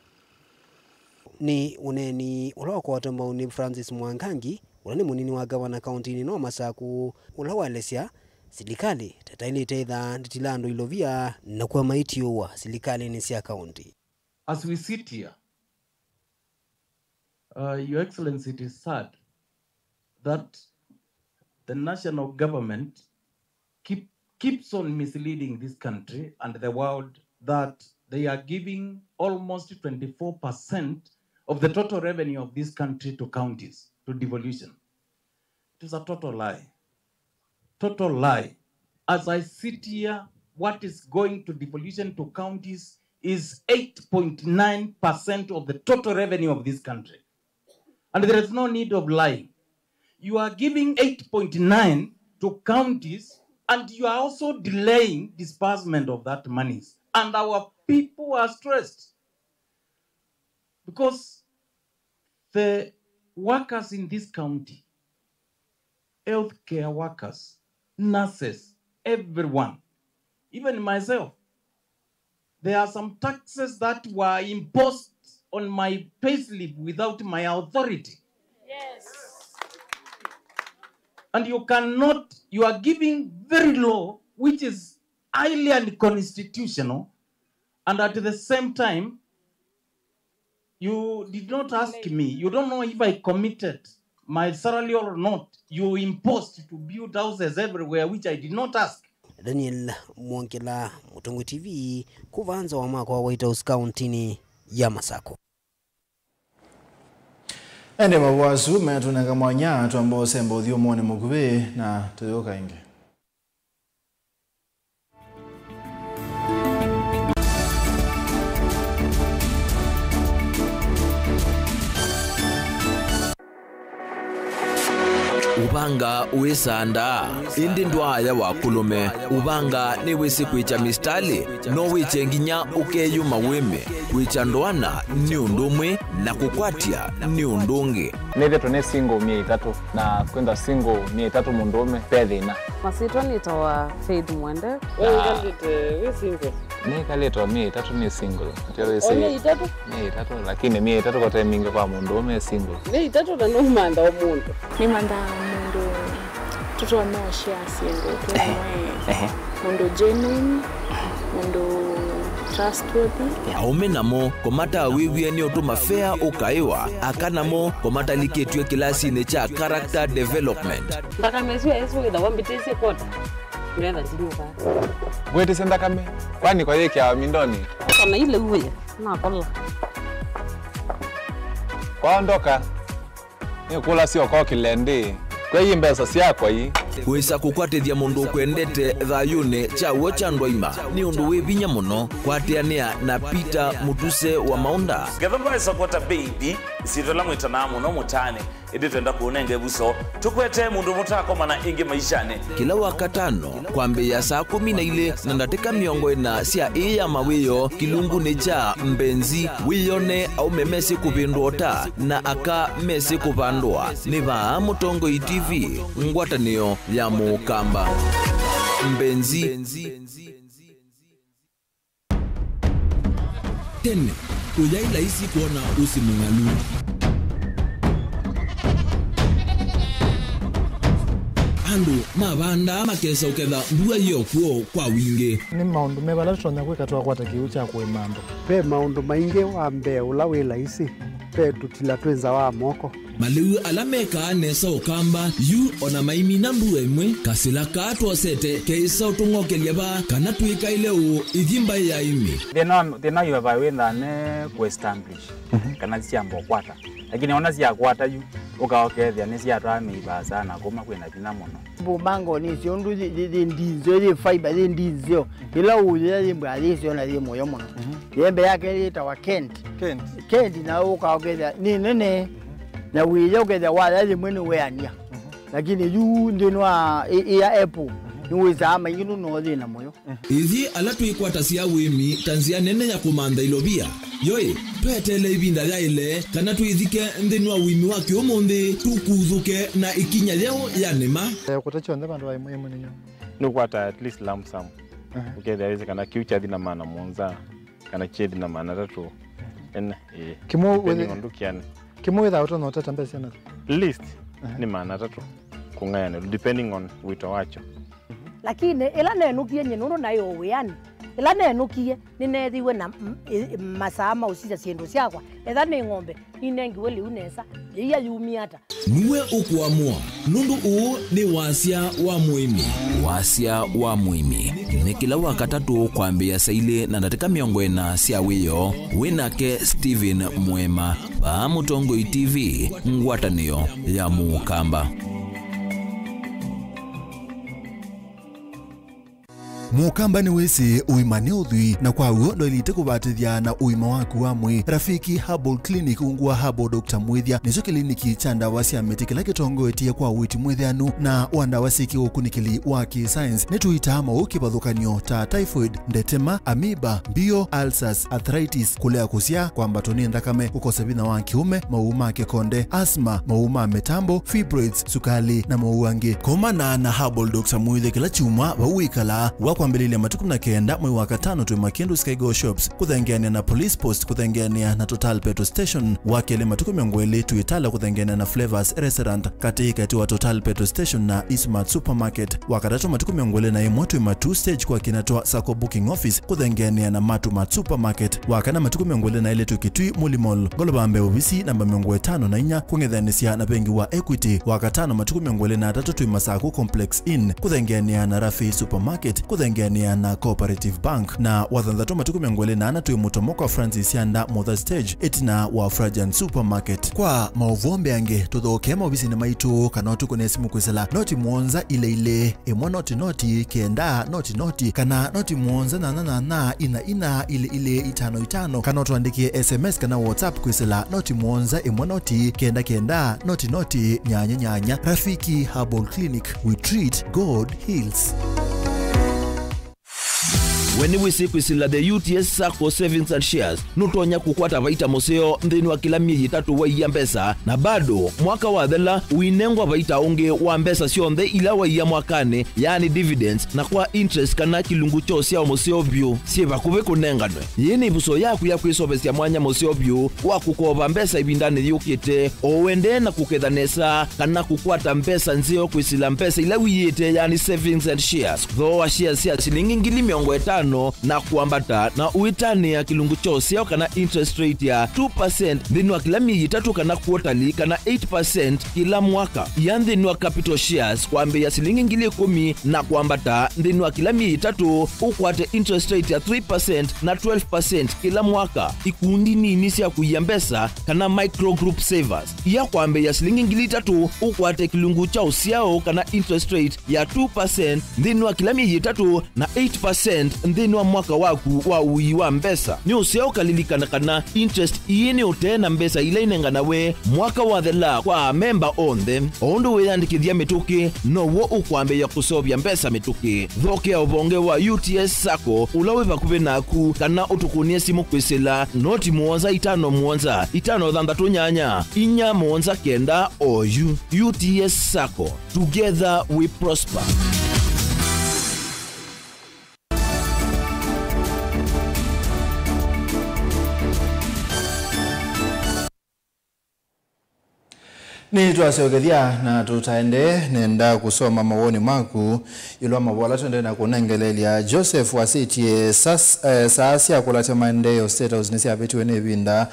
Nĩ ũneeni ũla wakwatwa mbau nĩ Francis Mwangangi, ũla nĩ mũnini wa ngavana kaũntĩnĩ ĩno wa Masakũ, ũla waelesya silikalĩ ta ĩtaĩlĩte ĩthaa ndĩtila andũ ilovia na kũema itiũwa silikalĩnĩ sya kaũntĩ. As we sit here, uh, Your Excellency, it is sad that the national government keep, keeps on misleading this country and the world that they are giving almost twenty-four percent of the total revenue of this country to counties, to devolution. It is a total lie. Total lie. As I sit here, what is going to devolution to counties is eight point nine percent of the total revenue of this country. And there is no need of lying. You are giving eight point nine to counties and you are also delaying disbursement of that monies. And our people are stressed because the workers in this county, healthcare workers, nurses, everyone, even myself, there are some taxes that were imposed on my payslip without my authority. Yes. And you cannot, you are giving very low, which is highly unconstitutional, and at the same time, you did not ask me. You don't know if I committed my salary or not. You imposed to build houses everywhere, which I did not ask. Daniel Mwongela, Mũtongoi T V, kuva nza wa mwako wa White House kaũntĩnĩ ya Masakũ. Ende mavua asu metũnenga mwanya twamba ũsemba ũthyũmũnĩ mũkuvĩ na tũyũka ĩngĩ. Ũvanga wĩsandaa, ĩndĩ ndwaaya wa kũlũme. Ũvanga nĩwĩsĩ kwĩkya mistalĩ, no wĩkye nginya ũkeyũma wĩme. Kwĩkya ndoana nĩ ũndũ ũmwe na kũkwatya nĩ ũndũ ũngĩ. Nĩthĩtwe nĩ single myei ĩtatũ, na kwĩthwa single myei ĩtatũ mũndũũme, ve thĩna. Masyĩtwa nĩtawa Faith Mwende. We wĩkalĩte wĩ single? Nĩkalĩte o myei ĩtatũ nĩ single. Ndio wĩsĩ. O myei ĩtatũ? Myei ĩtatũ, lakini myei ĩtatũ kote mingĩ kwa mũndũũme e single. Myei ĩtatũ na nũmantha o mũndũ. Nĩmanthaa mũndũ tũtonya ũshare syĩndũ twĩ. Ehe. Mũndũ genuine, mũndũ Aũme namo kũmatawĩw'e nĩ ũndũ mafea ũkaĩwa, aka namo kũmatalikĩtw'e kĩlasinĩ kya character development. Nthakame ĩsu ya Yesũ wĩthawa mbĩtĩsye kwota, nĩgetha ndinyuka. Ngwĩtĩsye nthakame, kwani kwayĩkĩawa mindonĩ? Kana ile uwe, nakola. Kwaondoka. Nĩkũlasya ũkokĩle ndĩ, kwei mbesa syakwa ii. Wĩsa kũkwatĩthya mũndũ ũkwendete thayũnĩ kya w'o kya ndwaima nĩ ũndũ wĩ vinya mũno. Kwatĩanĩa na Peter Mũtuse wa Maũnda. Ngetha ndwaĩsa kwata mbei mbi, ĩsyĩtwa ĩla mwĩtanaa mũno mũtaanĩ, ĩndĩ twenda kũũnenga ĩvuso. Tũkwete mũndũ mũtakomana ĩngĩ maishanĩ. Kĩla Wakatano, kwambĩĩa saa kũmi na ilĩ na ndatĩka mĩongo ĩna sya ĩĩ ya mawĩoo kĩlungunĩ kya Mbenzi, wĩyone aũme mesĩ kũvĩndũa ũta na aka mesĩ kũvandũa. Nĩ vaa Mũtongoi T V, ngwatanĩo ya Mũkamba. Mbenzi. Tene, kũyaĩ laisi kwona ũsĩ mũng'alu. Andũ mavandaa makesa ũketha mbua yĩ o kw'o kwa wingĩ. Nĩ maũndũ meva ala tũtonya kwĩka twakwata kĩw'ũ kya kũĩma andũ? Ve maũndũ maingĩ. Wa mbee ũla wĩ laisi, ve tũtila twĩ nza wa moko. Malĩu ala mekaa nesa Ũkamba, yu o na maimina mbua ĩmwe, kasĩla kaa twosete keĩsa ũtũng'okelya vaa kana twĩkaĩle ũũ ithi mbaĩ ya ĩmĩ. Thĩna wa, thĩna wa ivavai wĩthaa ne kũ establish, mhm, kana syamba ũkwata. Lakini ona syakwata yu, ũka ũkethĩa nĩsyatwaa mĩivaa sana kuma kwĩna vinya mũno. Mbumbango nĩsyo ũndũ yĩ, yĩ, yĩ ndinzeo, yĩ fiber, yĩ ndinzeo. Ĩla ũyĩa yĩ mbwa yĩsyo na yĩ mũyo mũno. Mhm. Yembe yake yĩtawa Kent. Kent. Kent na ũka ũkethĩa nĩ nene. Mhm. Na wĩya ũkethĩa waya yĩmwe nĩ weania. Mhm. Lakini yu nthĩnĩ wa ĩ, ĩ ya apple, mhm, nĩwĩsaa maingĩ nũno thĩna mũyo. Ithyĩ ala twĩkwatasya ũĩmi ta nzĩa nene ya kũmantha ilovia, yoĩ, tweteele ĩvinda yaĩle kana twĩthike nthĩnĩ wa ũĩmi wa kĩũmũnthĩ, tũkuthũke na ĩkinya yeũ ya nĩma. Eh, kũta kyonthe vandũ va ĩmwe ĩmwe nĩ nyũmũ. Nĩũkwata at least lump sum. Aha. Ũkethĩa wĩsĩ kana kĩu kyathi na maana mũonza, kana kyethi na maana atatũ. Ene, ĩĩ. Kĩmwe depending wĩthĩ-, on ndũkĩanĩ. Kĩmwe wĩthaa ũtonya ũtata mbesa syana? Least, aha, nĩ maana atatũ kũng'ayanĩlwa, depending on wĩto wakyo. Lakini ĩla nenũkie nyie, nũndũ naĩ o wĩanĩ, ĩla nenũkie, nĩneethiwe na m-, ĩ-, masaa ma ũsisya syĩndũ syakwa. Etha nĩ ng'ombe, ninengiwe lĩu nesa, yĩia yumie ata? Nue ũkũamũa, nũndũ ũũ nĩ wasya wa mũĩmi. Wasya wa mũĩmi nĩ kĩla Wakatatũ kwambĩĩa saa ilĩ na ndatĩka mĩongo ĩna sya wĩoo, wĩ nake Stephen Mwema, vaa Mũtongoi T V, ngwatanĩo ya Mũkamba. Mũkamba nĩwĩsĩ ũima nĩ ũthwii, na kwa w'o ndwaĩlĩte kũvatĩthya na ũima waku wa mwĩĩ. Rafiki Herbal Clinic, ungu wa Herbal Doctor Mwĩthya, nĩkyo kĩliniki kya ndawa sya mĩtĩ kĩla kĩtongoetye kwa ũiiti mwĩthĩanu na wa ndawa syĩ kĩũkunĩkĩli wa kĩ-science. Nĩtũitaa maũũ kĩvathũkany'o ta typhoid, ndetema, amoeba, mbio, ulcers, arthritis, kũlea kũsyaa, kwambatwa nĩ nthakame, kũkosa vinya wa kĩũme, maũũ ma kĩkonde, asthma, maũũ ma mĩtambo, fibroids, sukali, na maũũ angĩ. Komana na Herbal Doctor Mwĩthya kĩla kyumwa vau wĩkalaa. Wa kwambĩlĩlya matukũ na kenda mwei wa katano twĩ Makindu Skygo Shops, kũthengeanĩa na Police Post, kũthengeanĩa na Total Petrol Station. Wa kelĩ matukũ mĩongo ĩlĩ twĩ Tala, kũthengeanĩa na Flavors Restaurant, katĩ katĩ wa Total Petrol Station na Eastmart Supermarket. Wa katatũ matukũ mĩongo ĩlĩ na ĩmwe twĩ Matuu Stage kwa kĩna twa Sacco Booking Office, kũthengeanĩa na Matu Mart Supermarket. Wa kana matukũ mĩongo ĩlĩ na ĩlĩ twĩ Kitui Muli Mall, ngolova mbee ovisi namba mĩongo ĩtano na inya, kũng'ethanĩsya na vengi wa Equity. Wa katano matukũ mĩongo ĩlĩ na atatũ twĩ Masaku Complex Inn, kũthengeanĩa na Rafi Supermarket, kũthengeanĩa na Cooperative Bank. Na wa thanthatũ matukũ mĩongo ĩlĩ na ana twĩ Mũtomo kwa Francis Yanda Mother Stage, ĩtina wa Frajan Supermarket. Kwa maũvoo mbeange, tũthokee maovisinĩ maitũ kana ũtũkũne simũ kwĩsĩla noti mũonza ilĩ ilĩ, ĩmwe noti noti, kenda noti noti, kana noti mũonza nyanya nyanya, ina ina, ilĩ ilĩ, itano itano, kana ũtũandĩkĩe S M S kana WhatsApp kwĩsĩla noti mũonza ĩmwe noti, kenda kenda, noti noti, nyanya nyanya. Rafiki Herbal Clinic, we treat, God heals. We nĩwĩsĩ kwĩsĩla the U T S Sacco Savings and Shares? Nũtonya kũkwata vaita mũseo nthĩnĩ wa kĩla myei ĩtatũ waia mbesa, na bado mwaka wathela ũinengwa vaita ũngĩ wa mbesa syonthe ila waia mwakanĩ, yaani dividends, na kwa interest kana kĩlungu kya ũsyao mũseo vyũ syĩ vakuvĩ kũnenganwe. Yĩĩ nĩ ĩvuso yaku ya kwĩseũvĩsya mwanya mũseo vyũ wa kũkova mbesa ĩvindanĩ yũkĩte, o ũendee na kũketha nesa kana kũkwata mbesa nzeo kwĩsĩla mbesa ila wiĩte, yaani savings and shares. Thooa shares sya silingi ngili mĩongo ĩtano no na kwambata, na ũitanĩa kĩlungu kya ũsyao kana interest rate ya two percent nthĩnĩ wa kĩla myei ĩtatũ kana quarterly, kana eight percent kĩla mwaka. Ya nthĩnĩ wa capital shares kwambĩĩa silingi ngili ĩkũmi na kwambata nthĩnĩ wa kĩla myei ĩtatũ, ũkwate interest rate ya three percent na twelve percent kĩla mwaka. Ikundi nini sya kũia mbesa kana micro group savers, ia kwambĩĩa silingi ngili itatũ, ũkwate kĩlungu kya ũsyao kana interest rate ya two percent nthĩnĩ wa kĩla myei ĩtatũ na eight percent nthĩnĩ wa mwaka waku wa ũii wa mbesa. Nĩ ũseo ũkalilikana kana interest ii nĩ ũtee na mbesa ila inenganawe mwaka wathela kwa amemba onthe. O ũndũ wĩyandĩkĩthya mĩtũkĩ, now'o ũkwambĩĩa kũseũvya mbesa mĩtũkĩ. Thokea ũvonge wa U T S Sacco ũla wĩ vakuvĩ naku, kana ũtũkũnĩe simũ kwĩsĩla noti mũonza itano mũonza itano thanthatũ nyanya inya mũonza kenda oyu. U T S Sacco. Together we prosper. Nĩtwasyokethya na tũtaendee, nenda kũsoma mawoni maku ĩũlũ wa mavoo ala tũendee na kũnengeleelya. Joseph wasĩtye, "Sas-, eh, saa sya kũlatya maendeeo State House nĩsyavĩtiwe nĩ ĩvinda,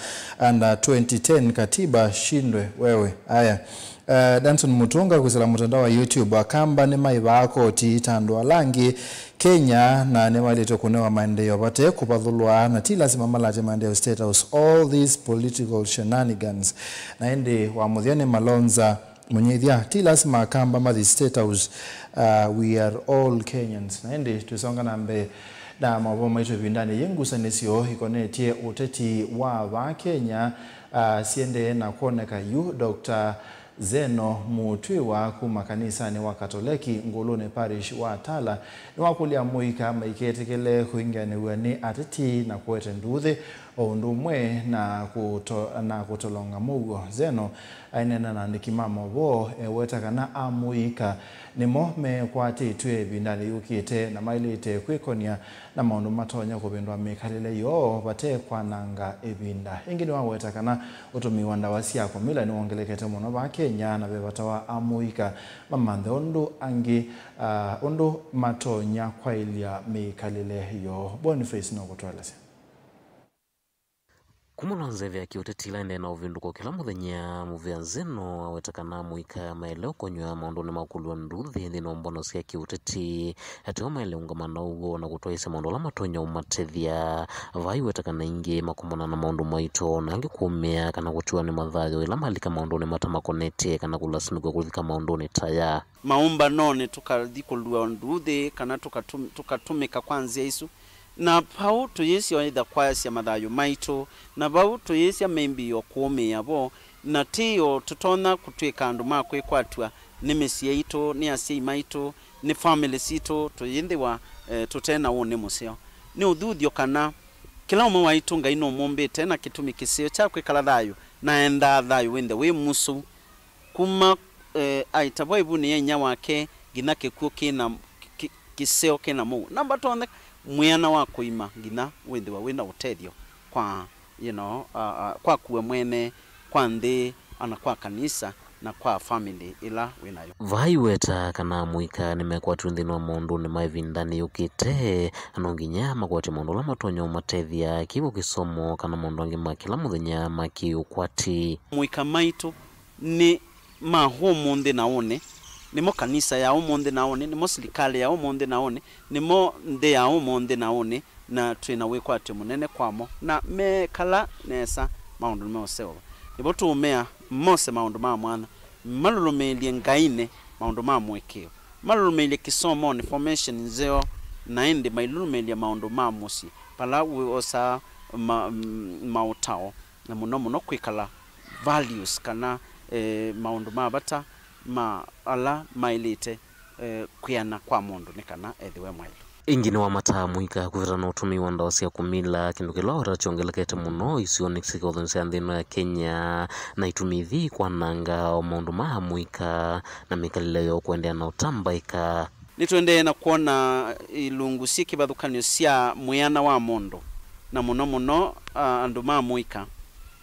under twenty ten katiba shindwe wewe." Aya. Eh, Danson Mutunga kwĩsĩla mũtandao wa YouTube, "Akamba nĩmaĩvaa koti ta andũ ala angĩ Kenya, na nĩmaĩlĩte kũnewa maendeeo vate kũvathũlwa, na ti lasima malatye maendeeo State House. All these political shenanigans." Na ĩndĩ wa mũthya nĩ Malonza Mũnyithya, "Ti lasima Akamba mathi State House, uh, we are all Kenyans." Na ĩndĩ twĩsonga na mbee na maũvoo maitũ ĩvindanĩ yĩĩ, ngusanĩsyo ikonetye ũteti wa vaa Kenya, uh, siendee na kwoneka yu. Doctor Zeno Mũtwĩwa kuma kanisanĩ wa Katoleki Ngũlũnĩ Parish wa Tala nĩwakũlya amũika maiketĩkĩle kũingĩanĩw'a nĩ ateti na kũete nduuthĩ, o ũndũ ũmwe na kũto-, na kũtolonga mũuo. Zeno aineena na andĩki ma maũvoo eweta kana amũika nĩmo mekwatĩtw'e ĩvindanĩ yũkĩte na maĩlĩte kwĩkonia na maũndũ matonya kũvĩndũa mĩkalĩle yoo vate kwananga ĩvinda. Ĩngĩ nĩwaweta kana ũtũmĩi wa ndawa sya kũmila nĩwongelekete mũno vaa Kenya, na ve vata wa amũika mamanthe ũndũ angĩ, ah, ũndũ matonya kwaĩlya mĩkalĩle yoo. Boniface nũkũtũelesya. Kuma Malonza ĩvĩa kĩũteti ĩla ĩendee na ũvĩndũko kĩla mũthenya, mũvĩa Zeno aweta kana amũika maĩle ũkonywa maũndũnĩ ma kũlw'a nduuthĩ nthĩnĩ wa mbono sya kĩũteti. Ateo maĩle ũngama na ũw'o na kũtwaĩĩsya maũndũ ala matonya ũmatethya. Vaa aiweta kana aingĩ makomana na maũndũ maito na angĩ kũũmĩa kana kũtiwa nĩ mathayũ ĩla malika maũndũnĩ matamakonetye kana kũlasimĩkwa kũlika maũndũnĩ ta aya. Maũmbanonĩ tũkathi kũlw'a nduuthĩ kana tũkatum-, tũkatũmĩka kwa nzĩa isu. Na vau tũyĩsya o either kwasya mathayũ maitũ, na vau tũyĩsya maybe o kũũmĩĩa vo, na ti o tũtonya kũtw'ĩka andũ ma kwĩkwatw'a nĩ mĩsyĩ yaitũ, nĩ asyai maitũ, nĩ family sitũ, tũyĩnthĩwa, eh, tũte na ũnĩ mũseo. Nĩ ũthuthyo kana kĩla ũmwe waitũ Ngai nũmũmbĩte na kĩtumi kĩseo kya kwĩkala thayũ, na endaa thayũ wĩnthe wĩ mũsou. Kuma, eh, aitavwa ĩvunĩ ya inyia wake, nginya kĩkw'ũ kĩna, kĩ-, kĩseo kĩna mũuo. Namba tone mwĩana wa kũima nginya wĩthĩwa wĩna ũtethyo kwa, you know, uh, uh, kwaku we mwene, kwa nthĩ, ona kwa kanisa, na kwa family ĩla wĩ nayo. Vaa aiweta kana amũika nĩmekwatw'e nthĩnĩ wa maũndũnĩ ma ĩvindanĩ yũkĩte, na no nginya makwate maũndũ ala matonya ũmatethya, kĩw'ũ, kĩsomo, kana maũndũ angĩ ma kĩla mũthenya ma kĩũkwati. Amũika maitũ nĩ ma ũmũnthĩ na ũnĩ, nĩmo kanisa ya ũmũnthĩ na ũnĩ, nĩmo silikalĩ ya ũmũnthĩ na ũnĩ, nĩmo nthĩ ya ũmũnthĩ na ũnĩ, na twĩ na wĩkwatyo mũnene kwamo, na mekala nesa maũndũ nĩmeũseũva. Nĩvo tũũmea mose maũndũ ma mwanya, malũlũmĩĩlye Ngainĩ maũndũ ma mũĩkĩĩo, malũlũmĩĩlye kĩsomonĩ, formation nzeo, na ĩndĩ mailũlũmĩĩlya maũndũ ma mũsyĩ, vala wĩosaa ma-, m-, maũtao, na mũno mũno kwĩkala values kana, eh, maũndũ ma vata ma ala maĩlĩte, eh, kwĩana kwa mũndũ nĩ kana ethĩwe mwaĩlu. Ĩngĩ nĩwamataa amũika kwĩvĩta na ũtũmĩi wa ndawa sya kũmila, kĩndũ kĩla wata kyongelekete mũno isionĩ sya kĩvathũkany'o sya nthĩ ĩno ya Kenya, na itumi ithi kwananga o maũndũ ma amũika na mĩkalĩle yoo kũendeea na ũtambaĩka. Nĩtũendee na kwona ilungu syĩ kĩvathũkany'o sya mwĩana wa mũndũ, na mũno mũno, a, andũ ma mũika.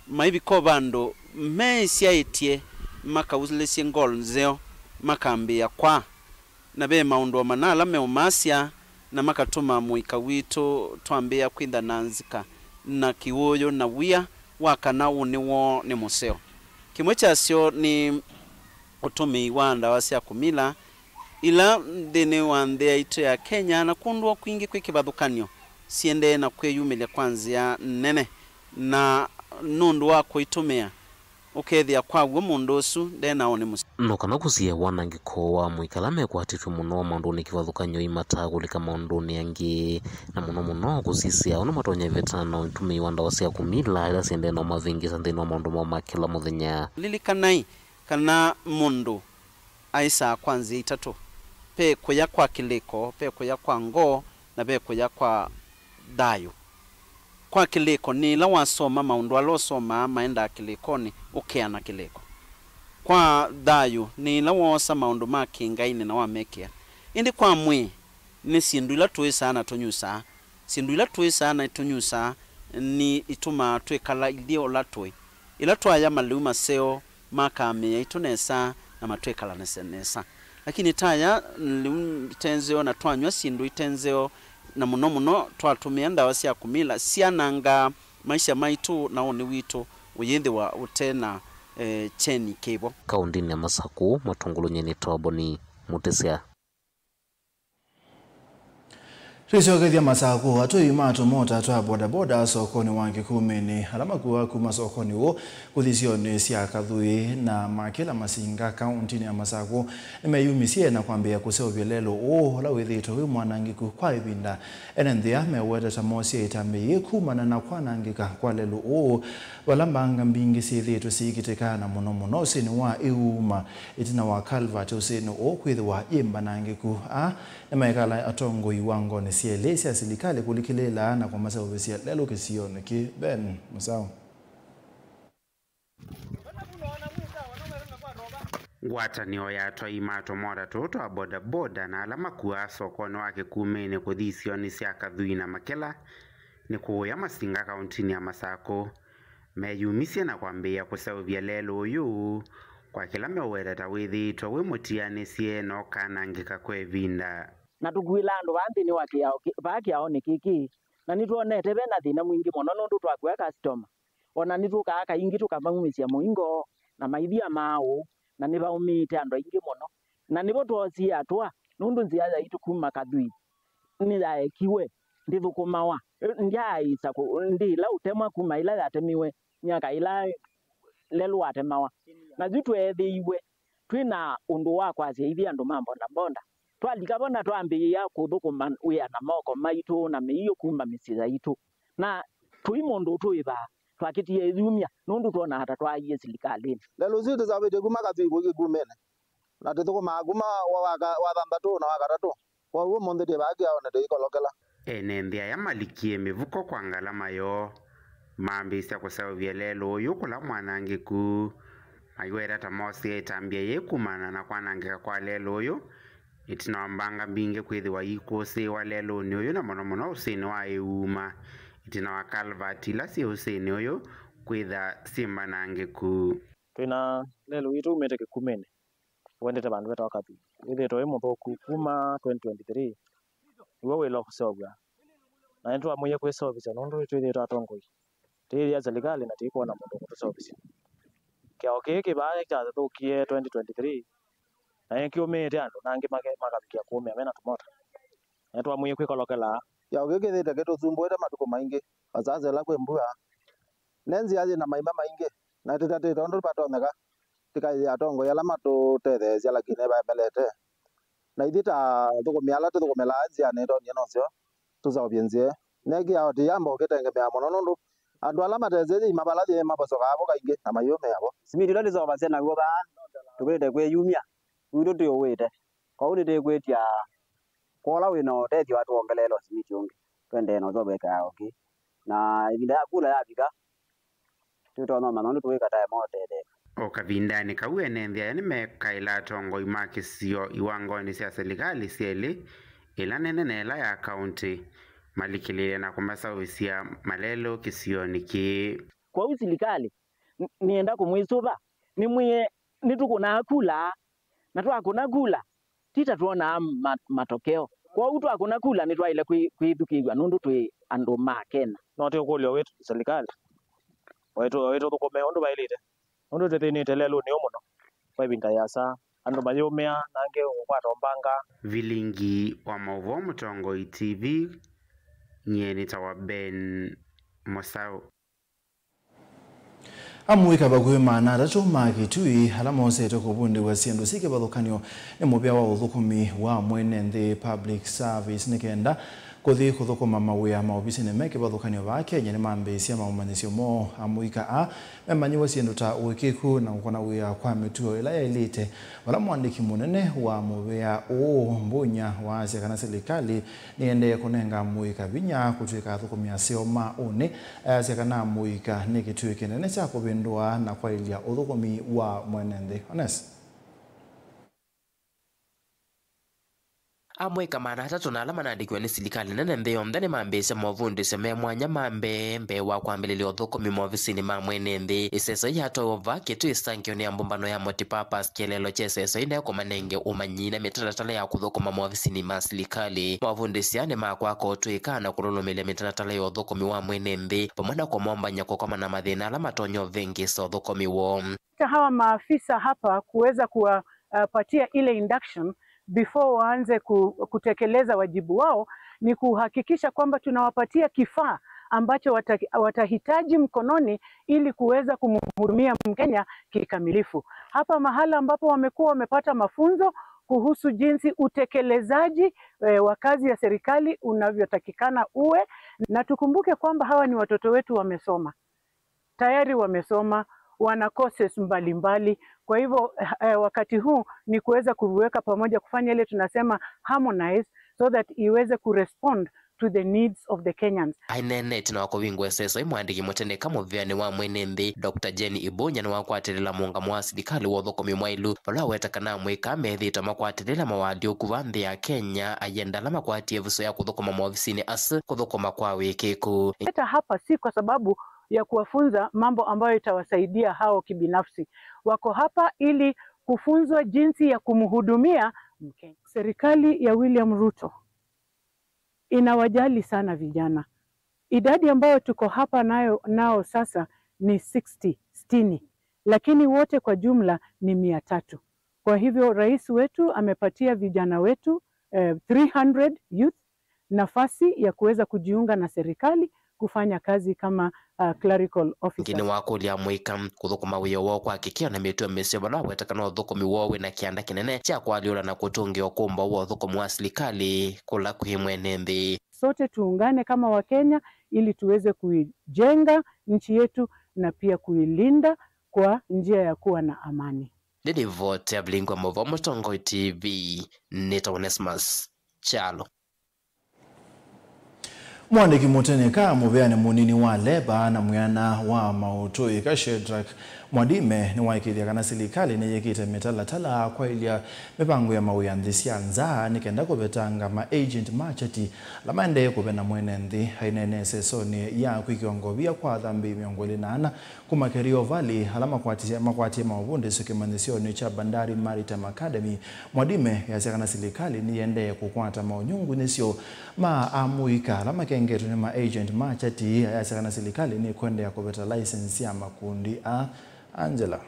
Maivika o vandũ meĩsyaĩtye makaulĩsye ngoo nzeo, makambĩĩa kwaa. Na ve maũndũ o mana ala meũmasya, na makatũma mũika witũ twambĩĩa kwĩtha na nzika na kĩwũyũ na wia wa kana ũnĩ woo nĩ mũseo. Kĩmwe kyasyo nĩ ũtũmĩi wa ndawa sya kũmila, ila nthĩnĩ wa nthĩ yaitũ ya Kenya na kũndũ o kwingĩ kwĩ kĩvathũkany'o, siendee na kwĩyumĩlya kwa nzĩa nene, na nũndũ wa kũitũmĩa, ũkethĩa kwa w'o mũndũ ũsu nde na ũnĩ mũseo. No kana kũsiĩĩa wanangĩko wa mũika ala mekwatĩtw'e mũno maũndũnĩ kĩvathũkany'o imataa kũlika maũndũnĩ angĩ, na mũno mũno kũsisya ũndũ matonya ĩvĩtana na ũtũmĩi wa ndawa sya kũmila ila siendee na ũmavĩngĩsa nthĩnĩ wa maũndũ moo ma kĩla mũthenya. Lilikanai kana mũndũ aĩsaa kwa nzĩa itatũ. Ve kũya kwa kĩlĩko, ve kũya kwa ngoo, na ve kũya kwa thayũ. Kwa kĩlĩko nĩ ĩla wasoma maũndũ ala ũsomaa maendaa kĩlĩkonĩ ũkeana kĩlĩko. Kwa thayũ nĩ ĩla woosa maũndũ ma kĩ-Ngainĩ na wamekĩa. Ĩndĩ kwa mwĩĩ nĩ syĩndũ ila tũĩsaa na tũnyusaa. Syĩndũ ila tũĩsaa na tũnyusaa nĩ itumaa twĩkala ithyĩ ũla tũĩ. Ĩla twaya malĩu maseo, makaa mĩĩ yaitũ nesa na matwĩkalanĩsya nesa. Lakini twaya lĩu ite nzeo na twanyw'a syĩndũ ite nzeo, na mũno mũno twatũmĩa ndawa sya kũmila, syanangaa maisha maitũ na ũnĩ witũ ũyĩthĩwa ũte na, eh, kyeni kĩvo. Kaũndĩnĩ ya Masakũ, Matũngũlũ, nyie nĩ Toboni Mũtĩsya. Twĩsyokethya Masakũ, atũi ma tũmota twa bodaboda sokonĩ wa Kĩkumĩnĩ, ala makuaa kuma sokonĩ ũũ kũthi isionĩ sya Kathui na Makĩla Masinga kaũntĩnĩ ya Masakũ, nĩmeyumisye na kwambĩĩa kũseũvya lelũ ũũ ũla wĩthĩĩtwe wĩ mwanangĩku kwa ĩvinda. Ene nthĩa mewetete mosye ĩtambya yĩĩ kumana na kwanangĩka kwa lelũ ũũ, vala mbanga mbingĩ syĩthĩĩtwe syĩkĩtĩka, na mũno mũno ũsĩnĩ wa Ĩuma, ĩtina wa kalvati ũsĩnĩ ũũ kwĩthĩwa yĩ mbanangĩku. Aa nĩmaekala atongoi iwangonĩ syelĩ sya silikalĩ kũlikĩlĩĩla na kũmaseũvĩsya lelũ kĩsionĩ kĩĩ. Ben Mũsaũ. Ngwatanĩo ya atwai ma tũmota tũũ twa bodaboda na ala makuaa sokonĩ wa Kĩkumĩnĩ kũthi isionĩ sya Kathui na Makĩla nĩ kũũya Masinga kaũntĩnĩ ya Masakũ meyumisye na kwambĩĩa kũseũvya lelũ ũyũ kwa kĩla meũweta ta wĩthĩĩtwe wĩ mũtianĩsye na ũkanangĩka kwa ĩvinda. Na tũkuĩla andũ vaa nthĩnĩ wa kĩao kĩ-, vaa kĩaonĩ kĩkĩ, na nĩtwonete ve na thĩna mwingĩ mũno nũndũ twakua customer. O na nĩtũkaa kaingĩ tũkamaumĩsya mũingo na maithia maaũ, na nĩvaũmĩĩte andũ aingĩ mũno. Na nĩvo twoosie atũa, nũndũ nzĩa yaitũ kuma Kathui nĩyaekiwe, ndĩthũkũmawa. Ndyaaĩsa kũ-, ndĩ ĩla ũtemwa kuma ĩla yatemiwe myaka ĩla lelũ watemawa. Na yu tweethĩiwe twĩ na ũndũ wa kwasya ithyĩ andũ ma mbondambonda. Twalika vo na twambĩĩa kũthũkũma wĩa na moko maitũ na mĩio kuma mĩsyĩ yaitũ. Na tũi mũndũ ũtũĩvaa, twakĩtie ĩyumya nũndũ twonaa ta twaaie silikalĩnĩ. Lelũ ũsu tũseũvĩtye kuma Kathui kũthi Kĩkumĩnĩ, na tũthũkũmaa kuma wa, wa, wa thanthatũ na wa katatũ. Kwoou ũmũnthĩ twĩ vaa kĩaonĩ tũikolokela. Ene nthĩ aya malikie mĩvuko kwa ngalama yoo, mambĩĩsya kũseũvya lelũ ũyũ kũla mwanangĩku. Maiweta ta moosie ĩtambya yĩĩ kumana na kwanangĩka kwa lelũ ũyũ, ĩtina wa mbanga mbingĩ kwĩthĩwa iikũsĩĩwa lelũnĩ ũyũ, na mũno mũno ũsĩnĩ wa Ĩuma, ĩtina wa kalvati ila syĩ ũsĩnĩ ũyũ kwĩtha syĩ mbanangĩku. Twĩ na lelũ witũ umĩte Kĩkumĩnĩ, ũendete vandũ vetawa Kathui. Wĩthĩĩtwe wĩ mũthũku kuma twenty twenty-three, nĩw'o wĩla ũkũseũvw'a. Na nĩtwamũie kwĩseũvĩsya nũndũ nĩtwĩthĩĩtwe atongoi. Tĩĩthĩa silikalĩ na tĩkwona mũndũ ũkũtũseũvĩsya. Kĩao kĩĩ kĩ vaa kyathũkie twenty twenty-three, na nĩkĩũmĩĩte andũ, na angĩ make-, makavikĩa kũũmĩa me na tũmota. Na nĩtwamũie kwĩkolokela. Kĩao kĩĩ kĩthĩĩte kĩtũsumbũĩte matukũ maingĩ, vasasa ĩla kwĩ mbua. Ne nzĩa yĩ na maima maingĩ, na tũtatĩte ũndũ vatonyeka tũkaĩthĩa atongoi ala matũtetheesya, lakini vaemelete. Na ithyĩ ta athũkũmi ala tũthũkũmĩlaa nzĩanĩ itonie noseo tũseũvye nzĩa ĩĩ. Ne kĩao tĩyamba ũkĩtengemea mũno nũndũ andũ ala matesĩ yĩima vala yĩĩ mavosokaa vo kaingĩ na mayũmĩa vo. Simiti ũla tũseũvasya naw'o vaa tũkĩlĩte kwĩyumya, witũ tũyũĩte. Kwoou nĩtwĩkwĩtya kwa ũla wĩ na ũtethyo atwongeleele simiti ũngĩ, tũendee na ũseũvya kĩao kĩĩ. Na ĩvinda ya kula yavika, tũtonya ũmanya ũndũ tũkwĩka ta ema ũtetheeka. O kavindanĩ kau, ene nthĩ aya nĩmekaĩla atongoi ma kĩsio iwangonĩ sya silikalĩ syelĩ, ĩla nene na ĩla ya kaũntĩ, malikĩlĩĩle na kũmaseũvĩsya malelũ kĩsionĩ kĩĩ. Kwoou silikalĩ, n-, nĩenda kũmwĩsũva, nĩmwĩe nĩtũkũnaa kula, na twakũna kula, ti ta twonaa ma-, matokeo. Kwoou twakũna kula nĩtwaĩle kwĩ-, kwĩthukĩĩw'a nũndũ twĩ andũ ma Kenya. No twĩ ũkũlyo witũ silikalĩ waitũ, waitũthũkũme ũndũ vaĩlĩte, nũndũ twĩthĩnĩte lelũnĩ ũũ mũno kwa ĩvinda yĩasa, andũ mayĩũmĩa na angĩ kũkwata mbanga. Vilingi wa maũvoo Mũtongoi T V, nyie nĩtawa Ben Mũsaũ. Amũika vakuvĩ maana atatũ ma Kitui ala mosetwe kũvundĩw'a syĩndũ syĩ kĩvathũkany'o nĩ mũvĩa wa ũthũkũmi wa mwene nthĩ, public service, nĩ kenda kũthi kũthũkũma mawĩa maovisinĩ me kĩvathũkany'o vaa Kenya nĩmambĩĩsya maũmanyĩsyo moo. Amũika aa memanyĩw'a syĩndũ ta ũĩkĩĩku na kũkũna wĩa kwa mĩtuo ĩla yaĩlĩte, vala mũandĩki mũnene wa mũvĩa ũũ, Mbunya, waasya kana silikalĩ nĩendee kũnenga amũika vinya kũtw'ĩka athũkũmi aseo ma ũnĩ. Ayasya kana amũika nĩ kĩtuĩ kĩnene kya kũvĩndũa na kwaĩlya ũthũkũmi wa mwene nthĩ. Ones. Amũika maana atatũ na ala manandĩkiwe nĩ silikalĩ nene nthĩ yonthe nĩmambĩĩsya movundĩsyo me mwanya ma mbee, mbee wa kwambĩlĩlya ũthũkũmi movisinĩ ma mwene nthĩ. Ĩseso yatwaĩwe vaa Kitui ĩsangĩonĩ ya mbũmbano ya Multipurpose. Kĩeleelo kya ĩseso ĩĩ nĩ kũmanenge ũmanyi na mĩtalatala ya kũthũkũma movisinĩ ma silikalĩ. Movundĩsyo aa nĩ ma kwaka ũtũĩka na kũlũlũmĩlya mĩtalatala ya ũthũkũmi wa mwene nthĩ, vamwe na kũmombany'a kũkomana na mathĩna ala matonya ũvĩngĩĩsa ũthũkũmi woo. Hata hawa maafisa hapa kuweza kuwapatia ile induction before waanze ku-, kutekeleza wajibu wao, ni kuhakikisha kwamba tunawapatia kifaa ambacho wata-, watahitaji mkononi ili kuweza kumhudumia Mkenya kikamilifu. Hapa mahala ambapo wamekuwa wamepata mafunzo kuhusu jinsi utekelezaji, eh, wa kazi ya serikali unavyotakikana uwe, na tukumbuke kwamba hawa ni watoto wetu, wamesoma. Tayari wamesoma, wana courses mbalimbali. Kwa hivyo, eh, wakati huu ni kuweza kuviweka pamoja, kufanya ile tunasema harmonize, so that iweze kurespond to the needs of the Kenyans. Aineenete na wa kũvingũa ĩseso ĩĩ, mũandĩki mũteneka mũvĩanĩ wa mwene nthĩ, Doctor Jane Ibunya, nĩwakwatĩlĩla mũũngamo wa silikalĩ wa ũthũkũmi mwaĩlu, vala aweta kana amũika methĩĩtwe makwatĩlĩla mawalyũku va nthĩ ya Kenya, ayenda ala makwatie ĩvuso ya kũthũkũma maovisinĩ asu kũthũkũma kwa wĩkĩĩku. Hata hapa si kwa sababu ya kuwafunza mambo ambayo itawasaidia hao kibinafsi. Wako hapa ili kufunzwa jinsi ya kumhudumia Mkenya. Serikali ya William Ruto inawajali sana vijana. Idadi ambayo tuko hapa nayo, nao sasa ni sixty, sitini, lakini wote kwa jumla ni mia tatu. Kwa hivyo, rais wetu amepatia vijana wetu, eh, three hundred youth nafasi ya kuweza kujiunga na serikali kufanya kazi kama, uh, clerical officers. Ĩngĩ nĩwakũlya amũika kũthũkũma wĩa woo kwa kĩkĩo na mĩtuo mĩseo, vala waweta kana ũthũkũmi woo wĩna kĩanda kĩnene kya kũalyũla na kũtũngĩa ũkũmbaũ wa ũthũkũmi wa silikalĩ kũla kwĩ mwene nthĩ. Sote tuungane kama Wakenya ili tuweze kuijenga nchi yetu na pia kuilinda kwa njia ya kuwa na amani. Nĩ livoti ya Vilingi wa Maũvoo Mũtongoi T V, nĩtawa Onesmus Kyalo. Mũandĩki mũteneka mũvĩanĩ mũnini wa Leba na mwĩana wa maũtũĩka Shedrack Mwadime nĩwaĩkĩĩthya kana silikalĩ nĩyĩkĩte mĩtalatala kwaĩlya mĩvango ya mawĩa nthĩ sya nza nĩ kenda kũvetanga ma agent ma kyati ala maendee kũvena mwene nthĩ. Aineena ĩsesonĩ ya kwĩkĩwa ngovia kwa athambĩi mĩongo ĩlĩ na ana kuma Kerio Valley, ala makwatisye-, makwatie maũvundĩsyo kĩmanyĩsyonĩ kya Bandari Maritime Academy, Mwadime yasya kana silikalĩ nĩyĩendee kũkwata maũnyungunyĩsyo ma amũika ala makengetwe nĩ ma agent ma kyati. Ayasya kana silikalĩ nĩkũendeea kũveta license ya makundi aa. Angela.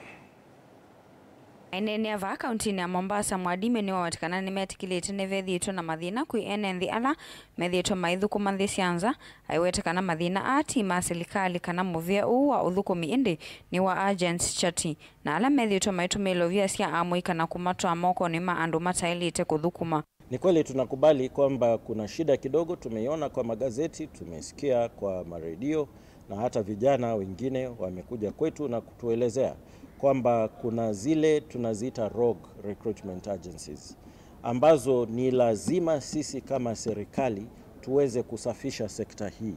Aineenea vaa kauntinĩ ya Mombasa, Mwadime nĩwaweta kana nĩmetĩkĩlĩte nĩvethĩĩtwe na mathĩna kwĩ ene nthĩ ala methĩĩtwe maithũkũma nthĩ sya nza. Aiweta kana mathĩna aa ti ma silikalĩ kana mũvĩa ũũ wa ũthũkũmi, ĩndĩ nĩ wa agents kyati, na ala methĩĩtwe maitũmĩĩla ovia sya amũika na kũmatwaa mokonĩ ma andũ mataĩlĩte kũthũkũma. Ni kweli tunakubali kwamba kuna shida kidogo, tumeiona kwa magazeti, tumesikia kwa maredio, na hata vijana wengine wamekuja kwetu na kutuelezea kwamba kuna zile tunaziita rogue recruitment agencies, ambazo ni lazima sisi kama serikali tuweze kusafisha sekta hii,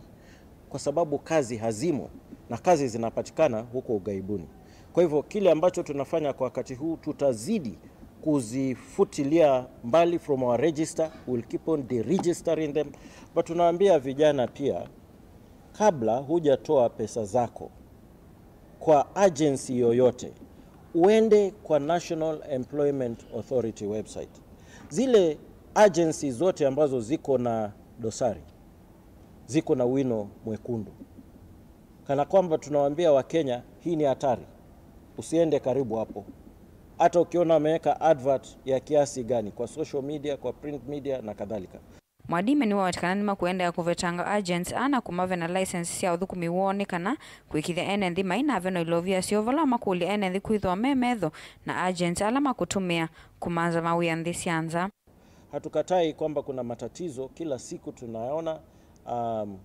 kwa sababu kazi hazimo na kazi zinapatikana huko ughaibuni. Kwa hivyo, kile ambacho tunafanya kwa wakati huu, tutazidi kuzifutilia mbali from our register, we'll keep on deregistering them. But tunaambia vijana pia, kabla hujatoa pesa zako kwa agency yoyote, uende kwa National Employment Authority website. Zile Agencies zote ambazo ziko na dosari, ziko na wino mwekundu. Kana kwamba tunawaambia Wakenya, "Hii ni hatari. Usiende karibu hapo." Hata ukiona ameweka advert ya kiasi gani kwa social media, kwa print media na kadhalika. Mwadime nĩwaweta kana nĩmakũendeea kũvetanga agents aa na kũmavena license sya ũthũkũmi woo nĩ kana kwĩkĩthya ene nthĩ mai na aveno ilovia syoo vala makũlya ene nthĩ kwĩthĩwa me metho na agents ala makũtũmĩa kũmanza mawĩa nthĩ sya nza. Hatukatai kwamba kuna matatizo kila siku tunaona, um,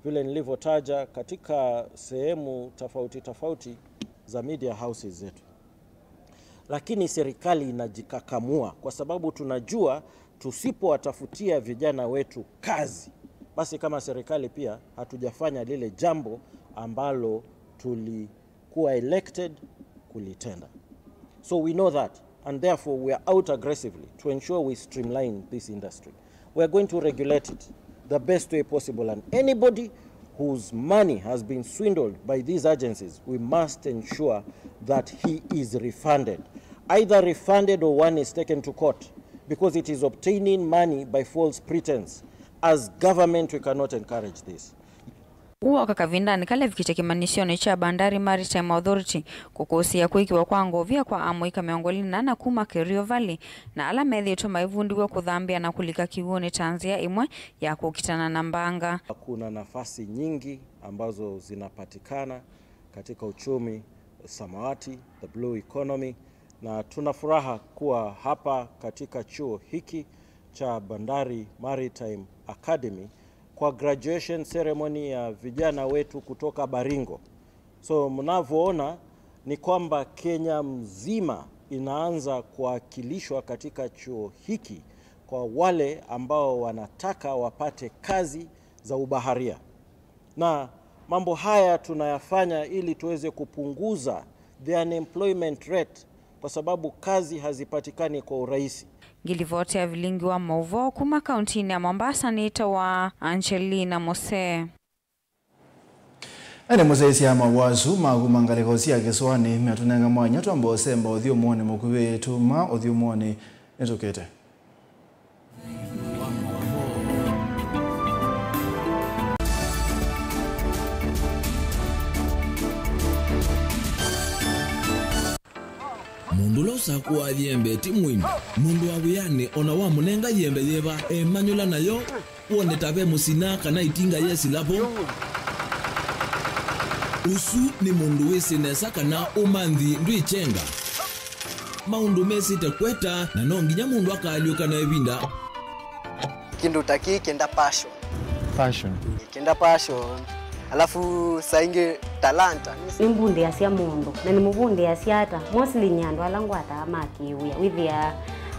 vile nilivyotaja katika sehemu tofauti tofauti za media houses zetu. Lakini serikali inajikakamua kwa sababu tunajua tusipowatafutia vijana wetu kazi, basi kama serikali pia hatujafanya lile jambo ambalo tulikuwa elected kulitenda. So we know that, and therefore we are out aggressively to ensure we streamline this industry. We are going to regulate it the best way possible, and anybody whose money has been swindled by these agencies, we must ensure that he is refunded. Either refunded or one is taken to court, because it is obtaining money by false pretense. As government, we cannot encourage this. Ũu woka kavindanĩ kalevikĩte kĩmanyĩsyonĩ kya Bandari Maritime Authority kũkũsĩĩa kwĩkĩwa kwa ngovia kwa amũika mĩongo ĩlĩ na ana kuma Kerio Valley na ala methĩĩtwe maivundiw'a kũthambĩa na kũlika kĩw'ũnĩ ta nzĩa ĩmwe ya kũkitana na mbanga. Kuna nafasi nyingi ambazo zinapatikana katika uchumi samawati, the blue economy, na tuna furaha kuwa hapa katika chuo hiki cha Bandari Maritime Academy kwa graduation ceremony ya vijana wetu kutoka Baringo. So mnavyoona ni kwamba Kenya mzima inaanza kuwakilishwa katika chuo hiki kwa wale ambao wanataka wapate kazi za ubaharia. Na mambo haya tunayafanya ili tuweze kupunguza the unemployment rate, kwa sababu kazi hazipatikani kwa urahisi. Ngilivoti ya vilingi wa mauvoo kuma kauntinĩ ya Mombasa nĩtawa Angelina Mose. Ene mũsyaĩĩsya maũvoo asu ma kuma ngalĩko sya kĩsũanĩ meatũnenga mwanya twamba ũsemba ũthyũmũonĩ mũkuvĩ tuma ũthyũmũonĩ nĩtũkĩte. Mũndũ ũla ũsakũaa yembe ti mũimbi. Mũndũ wa wĩanĩ o na wamũnenga yembe yĩva, emanyũla nayo, wone ta ve mũsina kana ĩtinga yesĩla vo. Ũsu nĩ mũndũ wĩsĩ nesa kana ũmanthi ndwĩkyenga. Maũndũ mesĩte kweta, na no nginya mũndũ akaalyũka na ĩvinda. Kĩndũ ta kĩĩ kĩenda passion. Passion. Kĩenda passion. Alafu saa ingĩ talanta. Nĩmbundĩasya mũndũ, na nĩmũvundĩasya ata? Mostly nĩ andũ ala ngwataa ma kĩwĩa. Wĩthĩaa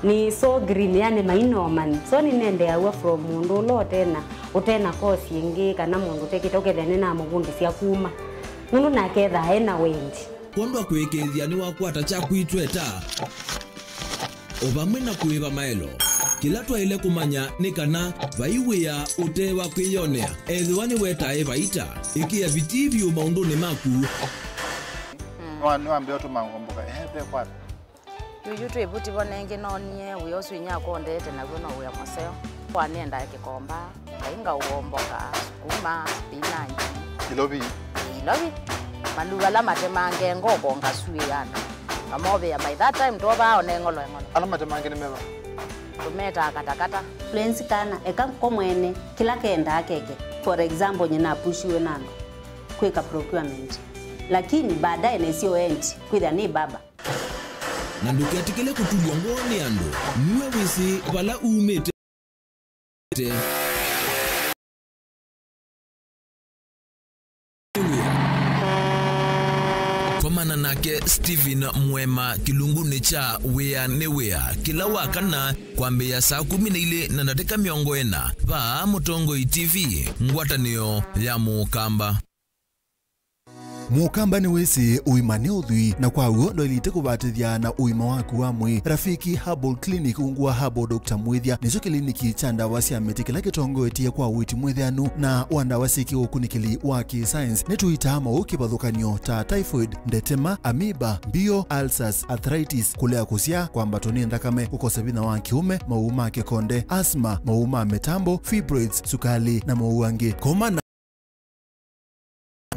nĩ so green, yani maina ũmanyi. So nĩnendeaw'a from mũndũ ũla ũtena, ũtena course ĩngĩ, kana mũndũ ũtekĩte ũkethĩa nĩnamũvundĩsya kuma. Nũndũ nake ethaa ena wendi. Kwondũ wa kũĩkĩĩthya nĩwakwata kyaku itweta. O vamwe na kũĩva maelo, kĩla twaĩle kũmanya nĩ kana vai wĩa ũte wa kwĩyonea, ethĩwa nĩwetae vaita. Ĩkĩa vitii vyũ maũndũnĩ maku. Nĩwa-, nĩwambĩĩa ũtũma ngomboka, ehe, ve kwata. Yuyu twĩ vuti vo nengĩ noonie wĩa ũsu inyakwa ũndeete naw'o no wĩa mũseo. Kwa nĩendaa kĩkomba. Ngai ngaũomboka, sukuma, spinach. Ilovi. Ilovi. Maluu ala matemange ngoko ngasuĩana. Ngamovĩa by that time tovaa one ng'olo eng'olo. Ala matemange nĩ meva? Tũmetaa katakata. Lwenzi kana, eka ko mwene, kĩla kendaa keke. For example, nyina apushiwe na andũ kwĩka procurement. Lakini baadaye nesio end, kwĩthĩa nĩ baba. Na ndũketĩkĩle kũtulw'a ngoo nĩ andũ. Nue wĩsĩ vala umĩte. Komana nake Stephen Mwema kĩlungunĩ kya Wĩa nĩ Wĩa kĩla wa kana kwambĩĩa saa kũmi na ilĩ na ndatĩka mĩongo ĩna vaa Mũtongoi T V, ngwatanĩo ya Mũkamba. Mũkamba nĩwĩsĩ ũima nĩ ũthwii, na kwa w'o ndwaĩlĩte kũvatĩthya na ũima waku wa mwĩĩ. Rafiki Herbal Clinic ungu wa Herbal Doctor Mwĩthya nĩkyo kĩliniki kya ndawa sya mĩtĩ kĩla kĩtongoetye kwa ũiiti mwĩthĩanu na wa ndawa syĩ kĩũkunĩkĩli wa kĩ-science. Nĩtũitaa maũũ kĩvathũkany'o ta typhoid, ndetema, amoeba, mbio, ulcers, arthritis, kũlea kũsyaa, kwambatwa nĩ nthakame, kũkosa vinya wa kĩũme, maũũ ma kĩkonde, asthma, maũũ ma mĩtambo, fibroids, sukalĩ, na maũũ angĩ. Koma na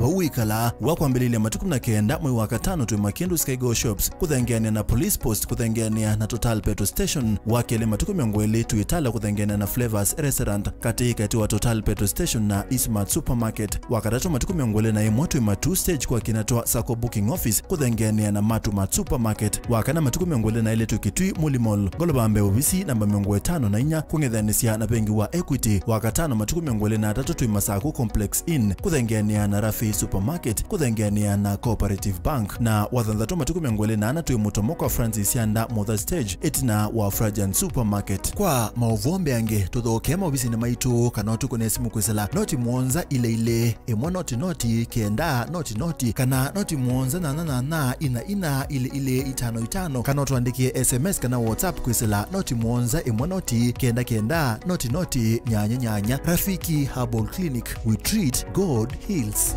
vau wĩkalaa. Wa kwambĩlĩlya matukũ na kenda mwei wa katano twĩ Makindu Skygo Shops kũthengeanĩa na Police Post kũthengeanĩa na Total Petrol Station. Wa kelĩ matukũ mĩongo ĩlĩ twĩ Tala kũthengeanĩa na Flavors Restaurant katĩ katĩ wa Total Petrol Station na Eastmart Supermarket. Wa katatũ matukũ mĩongo ĩlĩ na ĩmwe twĩ Matuu Stage kwa kĩna twa Sacco Booking Office kũthengeanĩa na Matumat Supermarket. Wa kana matukũ mĩongo ĩlĩ na ĩlĩ twĩ Kitui Muli Mall, ngolova mbee ovisi namba mĩongo ĩtano na inya kũng'ethanĩsya na vengi wa Equity. Wa katano matukũ mĩongo ĩlĩ na atatũ twĩ Masaku Complex Inn kũthengeanĩa na Rafi Supermarket kũthengeanĩa na Cooperative Bank. Na wa thanthatũ matukũ mĩongo ĩlĩ na ana twĩ Mũtomo kwa Francis Yanda Mother Stage ĩtina wa Frajan Supermarket. Kwa maũvoo mbeange tũthokee maovisinĩ maitũ kana ũtũkũne simũ kwĩsĩla noti mũonza ilĩ ilĩ ĩmwe noti noti kenda noti noti kana noti mũonza nyanya nyanya ina ina ilĩ ilĩ itano itano kana ũtũandĩkĩe S M S kana WhatsApp kwĩsĩla noti mũonza ĩmwe noti kenda kenda noti noti nyanya nyanya. Rafiki Herbal Clinic, we treat, God heals.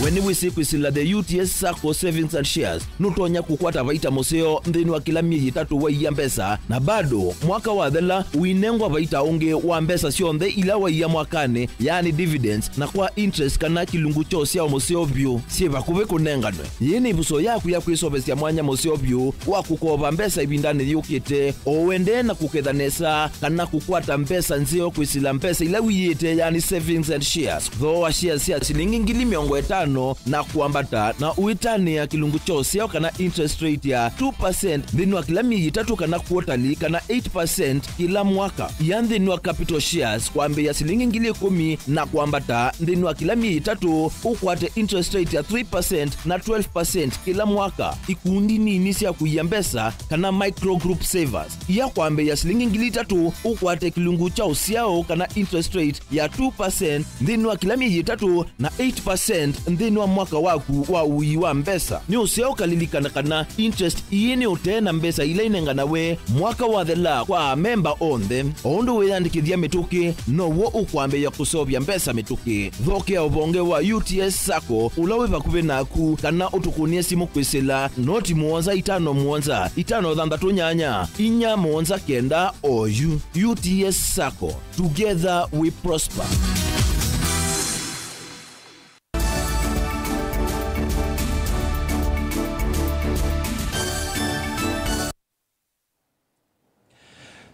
We nĩwĩsĩ kwĩsĩla the U T S Sacco Savings and Shares nũtonya kũkwata vaita mũseo nthĩnĩ wa kĩla myei ĩtatũ waiya mbesa, na bado mwaka wathela ũinengwa vaita ũngĩ wa mbesa syonthe ila waiya mwakanĩ, yaani dividends, na kwa interest kana kĩlungu kya ũsyao mũseo vyũ syĩ vakuvĩ kũnenganwe. Yĩĩ nĩ ĩvuso yaku ya kwĩseũvĩsya mwanya mũseo vyũ wa kũkova mbesa ĩvindanĩ yũkĩte, o ũendee na kũketha nesa kana kũkwata mbesa nzeo kwĩsĩla mbesa ila wĩyĩte, yaani savings and shares. Thooa shares sya silingi ngili mĩongo ĩtano na kwambata, na ũitanĩa kĩlungu kya ũsyao kana interest rate ya two percent nthĩnĩ wa kĩla myei ĩtatũ kana quarterly, kana eight percent kĩla mwaka. Ia nthĩnĩ wa capital shares kwambĩĩa silingi ngili ĩkũmi na kwambata nthĩnĩ wa kĩla myei ĩtatũ, ũkwate interest rate ya three percent na twelve percent kĩla mwaka. Ikundi nini sya kũia mbesa kana micro group savers. Ia kwambĩĩa silingi ngili itatũ, ũkwate kĩlungu kya ũsyao kana interest rate ya two percent nthĩnĩ wa kĩla myei ĩtatũ na eight percent nthĩnĩ wa mwaka waku wa ũii wa mbesa. Nĩ ũseo ũkalilikana kana interest ii nĩ ũtee na mbesa ila inenganawe mwaka wathela kwa amemba onthe. O ũndũ wĩyandĩkĩthya mĩtũkĩ, now'o ũkwambĩĩa kũseũvya mbesa mĩtũkĩ. Thokea ũvonge wa U T S Sacco ũla wĩ vakuvĩ naku kana ũtũkũnĩe simũ kwĩsĩla noti mũonza itano mũonza itano thanthatũ nyanya inya mũonza kenda oyu. U T S Sacco. Together we prosper.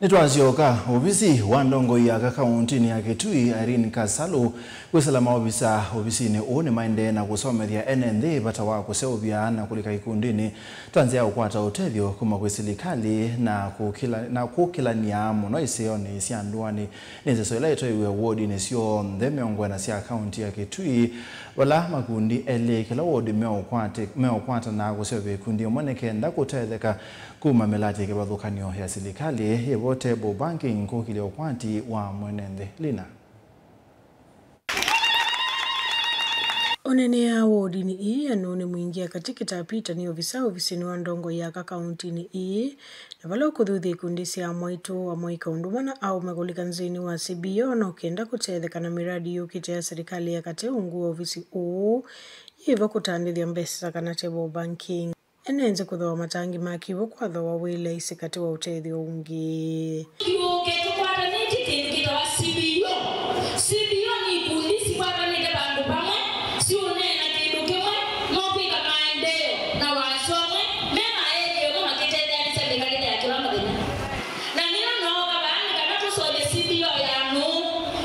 Nĩtwasyoka. Ovisi wa ndongoi ya aka kaũntĩnĩ ya Kitui, Irene Kasalu, kwĩsĩla maovisa ovisinĩ ũũ nĩmaendee na kũsomethya ene nthĩ vata wa kũseũvya na kũlika ikundinĩ ta nzĩa ya kũkwata ũtethyo kuma kwĩ silikalĩ na kũkĩla-, na kũkĩlany'a mũno iseonĩ sya ndũanĩ. Nĩ ndeto ĩla ĩtwaiwe wodinĩ syonthe mĩongo ĩna sya kaũntĩ ya Kitui, vala makundi elĩ kĩla wodi meũkwate-, meũkwatana kũseũvya ikundi ĩmwe nĩ kenda kũtetheka kuma mĩlatĩ ya kĩvathũkany'o ya silikalĩ yĩvo table banking kũkĩlya ũkwati wa mwene nthĩ. Lina. Ũneenea wodinĩ ii ya Nũnĩ Mwingĩ ya katĩ Kĩtaa Peter nĩ ovisa ovisinĩ wa ndongoi ya aka kaũntĩnĩ ii, na vala ũkũthuthya ikundi sya amwaitũ, amwaika ũndũ ũmwe na aũme kũlika nzĩnĩ wa C B O no kenda kũtetheka na mĩradi yũkĩte ya silikalĩ ya katĩ ungu wa ovisi ũũ yĩvo kũtandĩthya mbesa kana table banking. Ene nzĩ kũthooa matangi ma kĩw'ũ kwa thooa wĩ laisi katĩ wa ũtethyo ũngĩ. Kĩw'ũ kĩtũkwatanĩtye kĩndũ kĩtawa C B O. C B O nĩ ikundi sikwatanĩte vandũ vamwe, siũneena kĩndũ kĩmwe, no kwĩka maendeeo na wasya ũmwe, me na area ĩmwe makĩtetheanĩsya mĩkalĩle ya kĩla mũthenya. Na nĩyo nooka vaa nĩ kana tũseũvye C B O ya nũũ,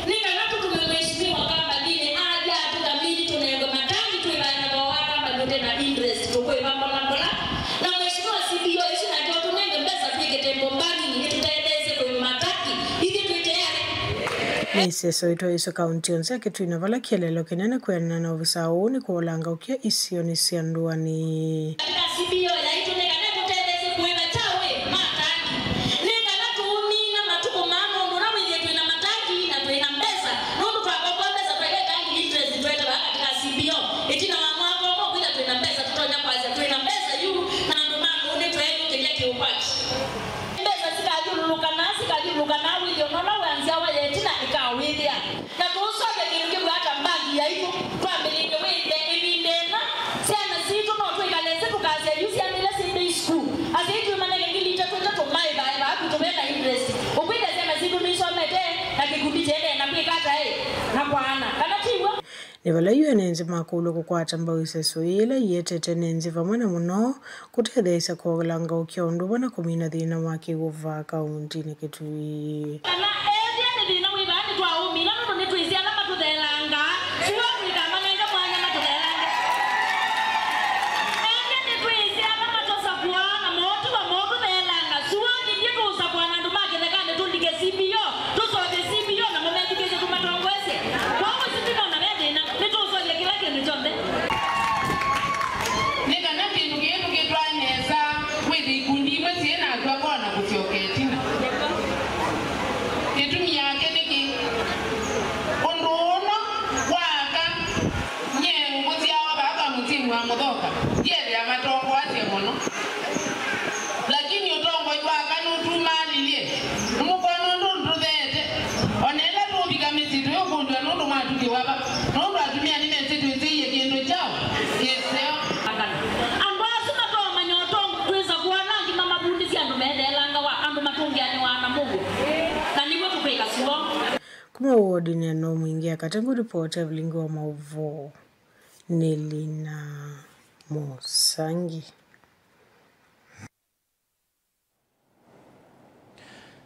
nĩ kana tũtume Mheshimiwa Kambanini athi atũthamini tũnengwe matangi twĩvae na thooa wa kambani ũte na interest, tũkwĩva mbola mbola. Na Mheshimiwa C B O ĩsu nake ũtũnenge mbesa twĩke table banking ĩtũtetheesye kwĩ matangi, ithyĩ twĩ tayari. Nĩ iseso itwaĩswe kaũntĩ yonthe ya Kitui na vala kĩeleelo kĩnene kwĩanana na ovisa ũũ nĩ kũolanga ũkĩa isionĩ sya ndũanĩ. Katika C B O yaitũ nĩ kana ĩtũtetheesye kũĩva kyaũ ĩ matangi. Nĩ kana tũũmina matukũ maa nũndũ ũla wĩthĩe twĩ na matangi na twĩ na mbesa. Nũndũ twakombwa mbesa twaĩle tangi interest twete vaa katika Nĩ vala yu ene nzĩ makũlw'a kũkwata mbau iseso ii ila ietete ene nzĩ vamwe na mũno kũtetheesya kũolanga ũkĩa ũndũ ũmwe na kũmina thĩna wa kĩw'ũ vaa kaũntinĩ Kitui. Kana ethĩa nĩ thĩna wĩ vaa nĩtwaũmina nũndũ nĩtwĩsĩ ala matũtheelangaa, sua tũikamanenge mwanya matũtheelange. Ethĩa nĩtwĩsĩ ala matũsakũaa na mootiwa moo tũtheelanga, sua ithyĩ tũũsakũa na andũ ma kĩthekanĩ tũlike C B O, tũseũvye C B O namo methukĩĩsye tũmatongoesye. Kwoou ũsu ndinona ve thĩna, nĩtũũseũvya kĩla kĩndũ kyonthe. Nĩ kana kĩndũ kĩĩ tũkĩtwae nesa, wĩthĩe ikundi imwe syĩ na atw'a ngoo na kũsyoka ĩtina. Kĩtumi yake nĩkĩ? Ũndũ ũno waaka, nyie ngũsyawa vaa kwa mũsyĩnĩ wa Mũthoka, ndiethĩa matongoasye mũno. Lakini ũtongoi wa aka nũtumalilye. Nĩmũkwona ũndũ tũtheete? O na ĩla tũũvika mĩsyĩ tũyũkũlw'a nũndũ mwatukĩwa va, nũndũ atumĩa nĩmesĩ twĩsĩie kĩndũ kyaũ? Kĩseo. Andũ asu matoomanya ũtongoi twĩsa kũona angĩ mamavundĩsya andũ metheelangawa, andũ matũngĩanĩwaa na mũuo. Na nĩw'o tũkwĩka sua. Kuma wodinĩ ya Nomwingi ya Katengo, ripoti ya vilingi wa maũvoo nĩ Lina Mũsangi.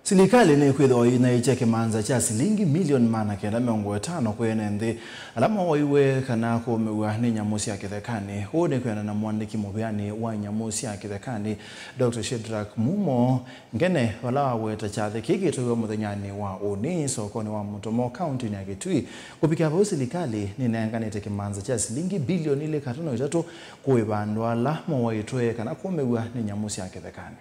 Silikalĩ nĩkwĩthĩwa yĩnaĩkya kĩmanza kya silingi milioni maana kenda mĩongo ĩtano kwĩ ene nthĩ ala mooaiwe kana kũũmĩw'a nĩ nyamũ sya kĩthekanĩ. Ũũ nĩ kwĩanana na mũandĩki mũvĩanĩ wa nyamũ sya kĩthekanĩ, Doctor Shedrack Mumo Ngene, vala waweta kyathĩ kĩĩ kĩtwaiwe mũthenyanĩ wa ũnĩ sokonĩ wa Mũtomo, kaũntinĩ ya Kitui. Kũvikĩa vau, silikalĩ nĩnenganĩte kĩmanza kya silingi bilioni ilĩ katano itatũ kũĩva andũ ala mooaĩtwe kana kũũmĩw'a nĩ nyamũ sya kĩthekanĩ.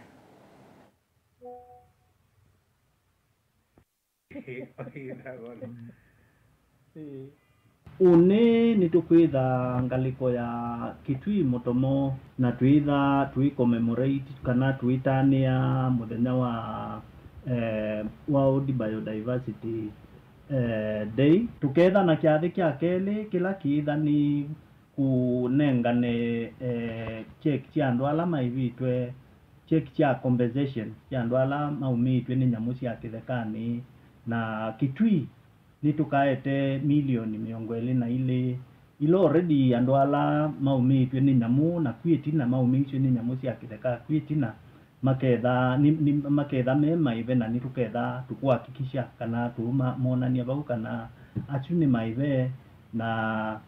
Ũnĩ nĩtũkwĩtha ngalĩko ya Kitui Mũtomo, na twĩtha tũi commemorate kana tũitanĩa mũthenya wa, eh, World Biodiversity, eh, Day. Tũketha na kyathĩ kya kelĩ kĩla kĩtha nĩ kũnengane, eh, check sya andũ ala maĩvĩtwe, check sya compensation sya andũ ala maumĩtw'e nĩ nyamũ sya kĩthekanĩ. Na Kitui nĩtũkaete milioni mĩongo ĩlĩ na ilĩ, ila already andũ ala maumĩtw'e nĩ nyamũ na kwĩ ĩtina maumĩisye nĩ nyamũ sya kĩtheka kwĩ ĩtina maketha, nĩ, nĩ, maketha me maĩve, na nĩtũketha tũkũhakikisha kana tũũmonany'a vau kana asu nĩ maĩve. Na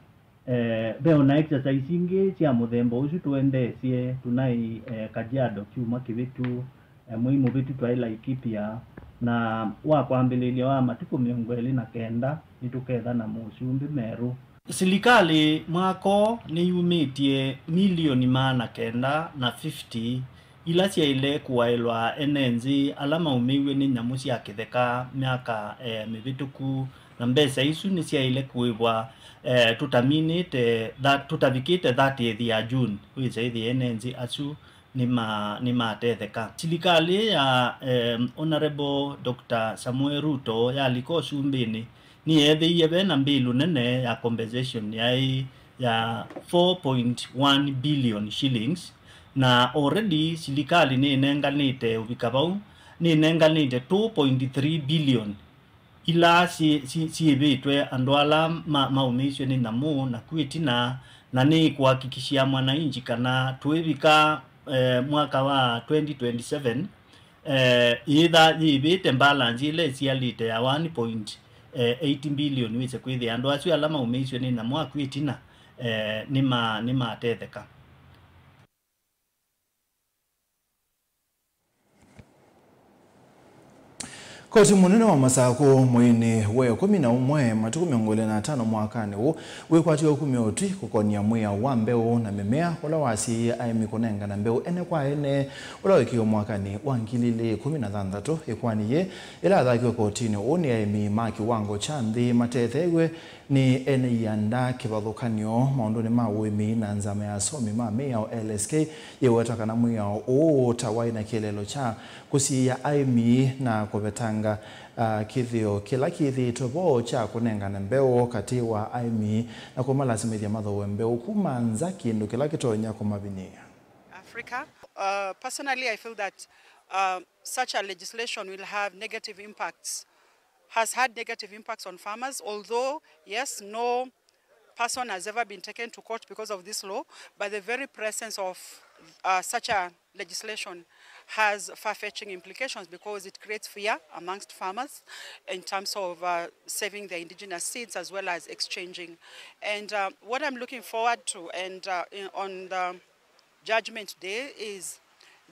Eh, ve o na exercise ingĩ sya mũthemba ũsu tũendeesye tũnaĩ, eh, Kajiado kyumwa kĩvĩtu, eh, mwei mũvĩtu twaĩ Laikipia, na wa kwambĩlĩlya wa matukũ mĩongo ĩlĩ na kenda nĩtũketha na mũsumbĩ Meru. Silikalĩ mwaka ũũ nĩyumĩtye milioni maana kenda na fifty ila syaĩle kũaĩlwa ene nthĩ ala maumĩw'e nĩ nyamũ sya kĩtheka myaka, eh, mĩvĩtũku, na mbesa isu nĩsyaĩle kũĩvwa, eh, tũtaminĩte tha-, tũtavikĩte thirtieth ya June, wĩsa ĩthĩa ene nthĩ asu nĩma-, nĩmatetheka. Silikalĩ ya, eh, Honourable Doctor Samuel Ruto yalika ũsumbĩnĩ, nĩyeethĩie ve na mbĩlũ nene ya compensation yaĩ ya four point one billion shillings, na already silikalĩ nĩnenganĩte ũvika vau, nĩnenganĩte two point three billion ila syĩ-, syĩ-, syĩvĩtwe andũ ala ma-, maumĩisye nĩ nyamũ na kwĩ ĩtina, na nĩkũhakikishia mwananchi kana tũĩvika, eh, mwaka wa twenty twenty-seven, eh, yĩtha yĩvĩte balance ĩla ĩsialĩte ya one point eight billion, wĩse kwĩthĩa andũ asu ala maumĩisye nĩ nyamũ akw'ĩ ĩtina, eh, nĩma-, nĩmatetheka. Koti mũnene wa Masakũ mweinĩ wa ĩkũmi na ũmwe, matukũ mĩongo ĩlĩ na atano mwakanĩ ũũ, wĩkwatĩwe kumya ũtwi kũkonia mwĩao wa mbeũ na mĩmea ũla wasiĩie aĩmi kũnengana mbeũ ene kwa ene, ũla wekiwe mwakanĩ wa ngili ilĩ ĩkũmi na thanthatũ. Ĩkoani yĩĩ ĩla yathakiwe kotinĩ ũũ nĩ aĩmi ma kĩwango kya nthĩ matetheew'e nĩ ene ianda kĩvathũkany'o maũndũnĩ ma ũĩmi na nzama ya asomi ma mĩao, L S K, yĩweta kana mwĩao ũũ ta waĩ na kĩeleelo kya kũsiĩĩa aĩmi na kũvetanga, ah, kĩthĩo kĩla kĩthĩĩtwe vo kya kũnengane mbeũ katĩ wa aĩmi na kũmalasimĩthya mathooe mbeũ kuma nza, kĩndũ kĩla kĩtonya kũmavinyĩĩa. Africa. Uh, personally, I feel that, uh, such a legislation will have negative impacts, has had negative impacts on farmers, although, yes, no person has ever been taken to court because of this law, but the very presence of uh, such a legislation has far-fetching implications because it creates fear amongst farmers in terms of uh, saving their indigenous seeds as well as exchanging. And uh, what I'm looking forward to and uh, in, on the Judgment Day is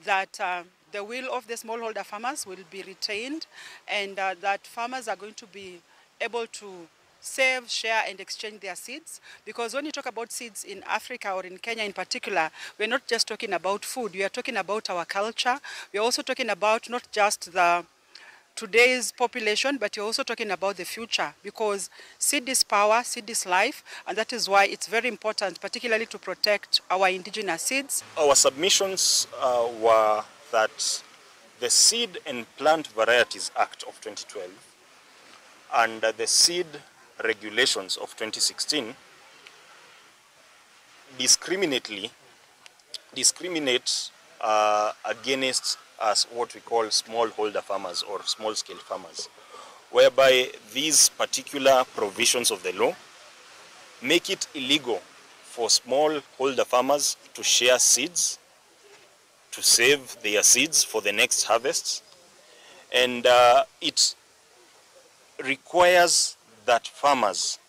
that uh, the will of the smallholder farmers will be retained and uh, that farmers are going to be able to save, share and exchange their seeds, because when you talk about seeds in Africa or in Kenya in particular, we're not just talking about food, we are talking about our culture. We are also talking about not just the today's population, but you're also talking about the future, because seed is power, seed is life, and that is why it's very important particularly to protect our indigenous seeds. Our submissions uh, were that the Seed and Plant Varieties Act of twenty twelve and the seed regulations of twenty sixteen discriminately discriminate uh, against us, what we call smallholder farmers or small scale farmers, whereby these particular provisions of the law make it illegal for smallholder farmers to share seeds, to save their seeds for the next harvest, and uh, it requires that farmers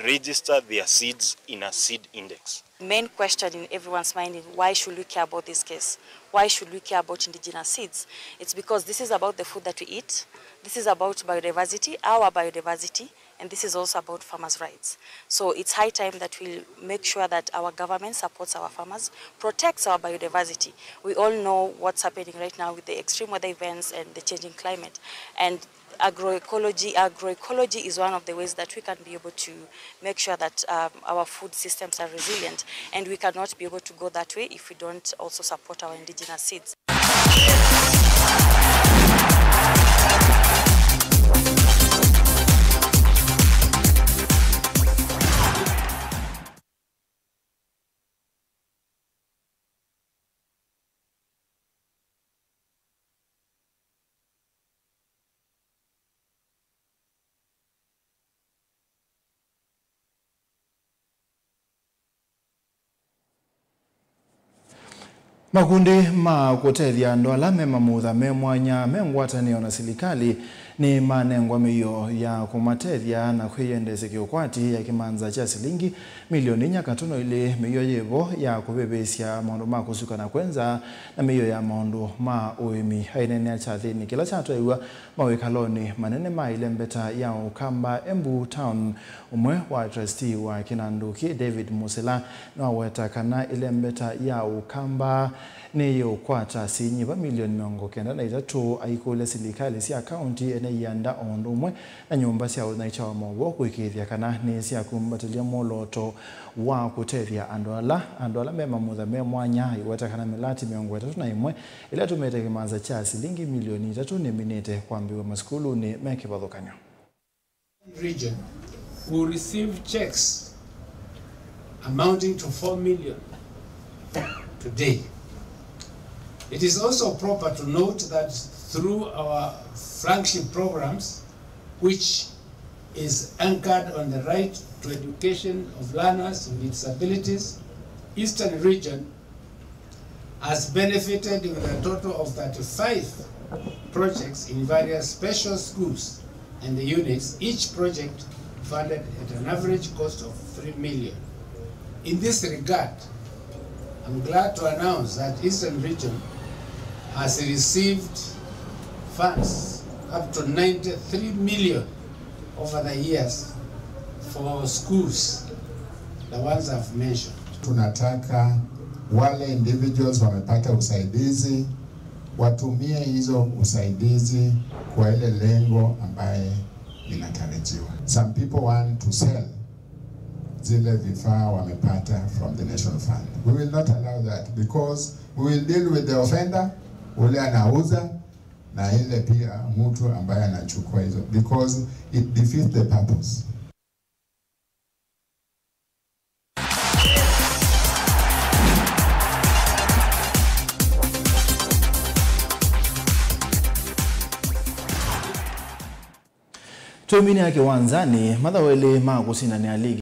register their seeds in a seed index. Main question in everyone's mind is, why should we care about this case? Why should we care about indigenous seeds? It's because this is about the food that we eat. This is about biodiversity, our biodiversity, and this is also about farmers' rights. So it's high time that we make sure that our government supports our farmers, protects our biodiversity. We all know what's happening right now with the extreme weather events and the changing climate. And agroecology, agroecology is one of the ways that we can be able to make sure that um, our food systems are resilient, and we cannot be able to go that way if we don't also support our indigenous seeds. Makundi ma kũtethya andũ ala me mamutha me mwanya me ngwatanĩo na silikalĩ nĩmanengwa mĩio ya kũmatethya na kwĩyendeesya kĩũkwati ya kĩmanza kya silingi milioni inya katono ilĩ. Mĩio yĩvo ya kũvĩvĩĩsya maũndũ ma kũsuka na kwenza na mĩio ya maũndũ ma ũĩmi. Aineenea kyathĩnĩ kĩla kyatwaiw'a mawĩkalonĩ manene ma ĩlembeta ya Ũkamba, Embu Town, ũmwe wa trustee wa kĩnandũ kĩĩ, David Musila, nĩwaweta kana ĩlembeta ya Ũkamba nĩyĩũkwata sinyiva milioni mĩongo kenda na itatũ, aikũlya silikalĩ sya kaunti ene ianda o ũndũ ũmwe na nyũmba sya ũnyaĩĩkya wa maũvoo kũĩkĩĩthya kana nĩsyakumbatĩlya mwolooto wa kũtethya andũ ala, andũ ala me mamutha me mwanya, aiweta kana mĩlati mĩongo ĩtatũ na ĩmwe ĩla ĩtũmĩte kĩmanza kya silingi milioni itatũ nĩminĩte kwambĩw'a masukulunĩ me kĩvathũkany'o. Region will receive checks amounting to four million today. It is also proper to note that through our flagship programs, which is anchored on the right to education of learners with disabilities, Eastern Region has benefited with a total of thirty-five projects in various special schools and the units, each project funded at an average cost of three million. In this regard, I'm glad to announce that Eastern Region has received funds up to ninety-three million over the years for schools, the ones I've mentioned. Tunataka wale individuals wamepata usaidizi watumie hizo usaidizi kwa ile lengo ambaye inatarajiwa. Some people want to sell zile vifaa wamepata from the National Fund. We will not allow that because we will deal with the offender, ule anauza, na ile pia mtu ambaye anachukua hizo, because it defeats the purpose. Tũimina kĩwanzanĩ, mathaũ elĩ ma kũsindanĩa ligi.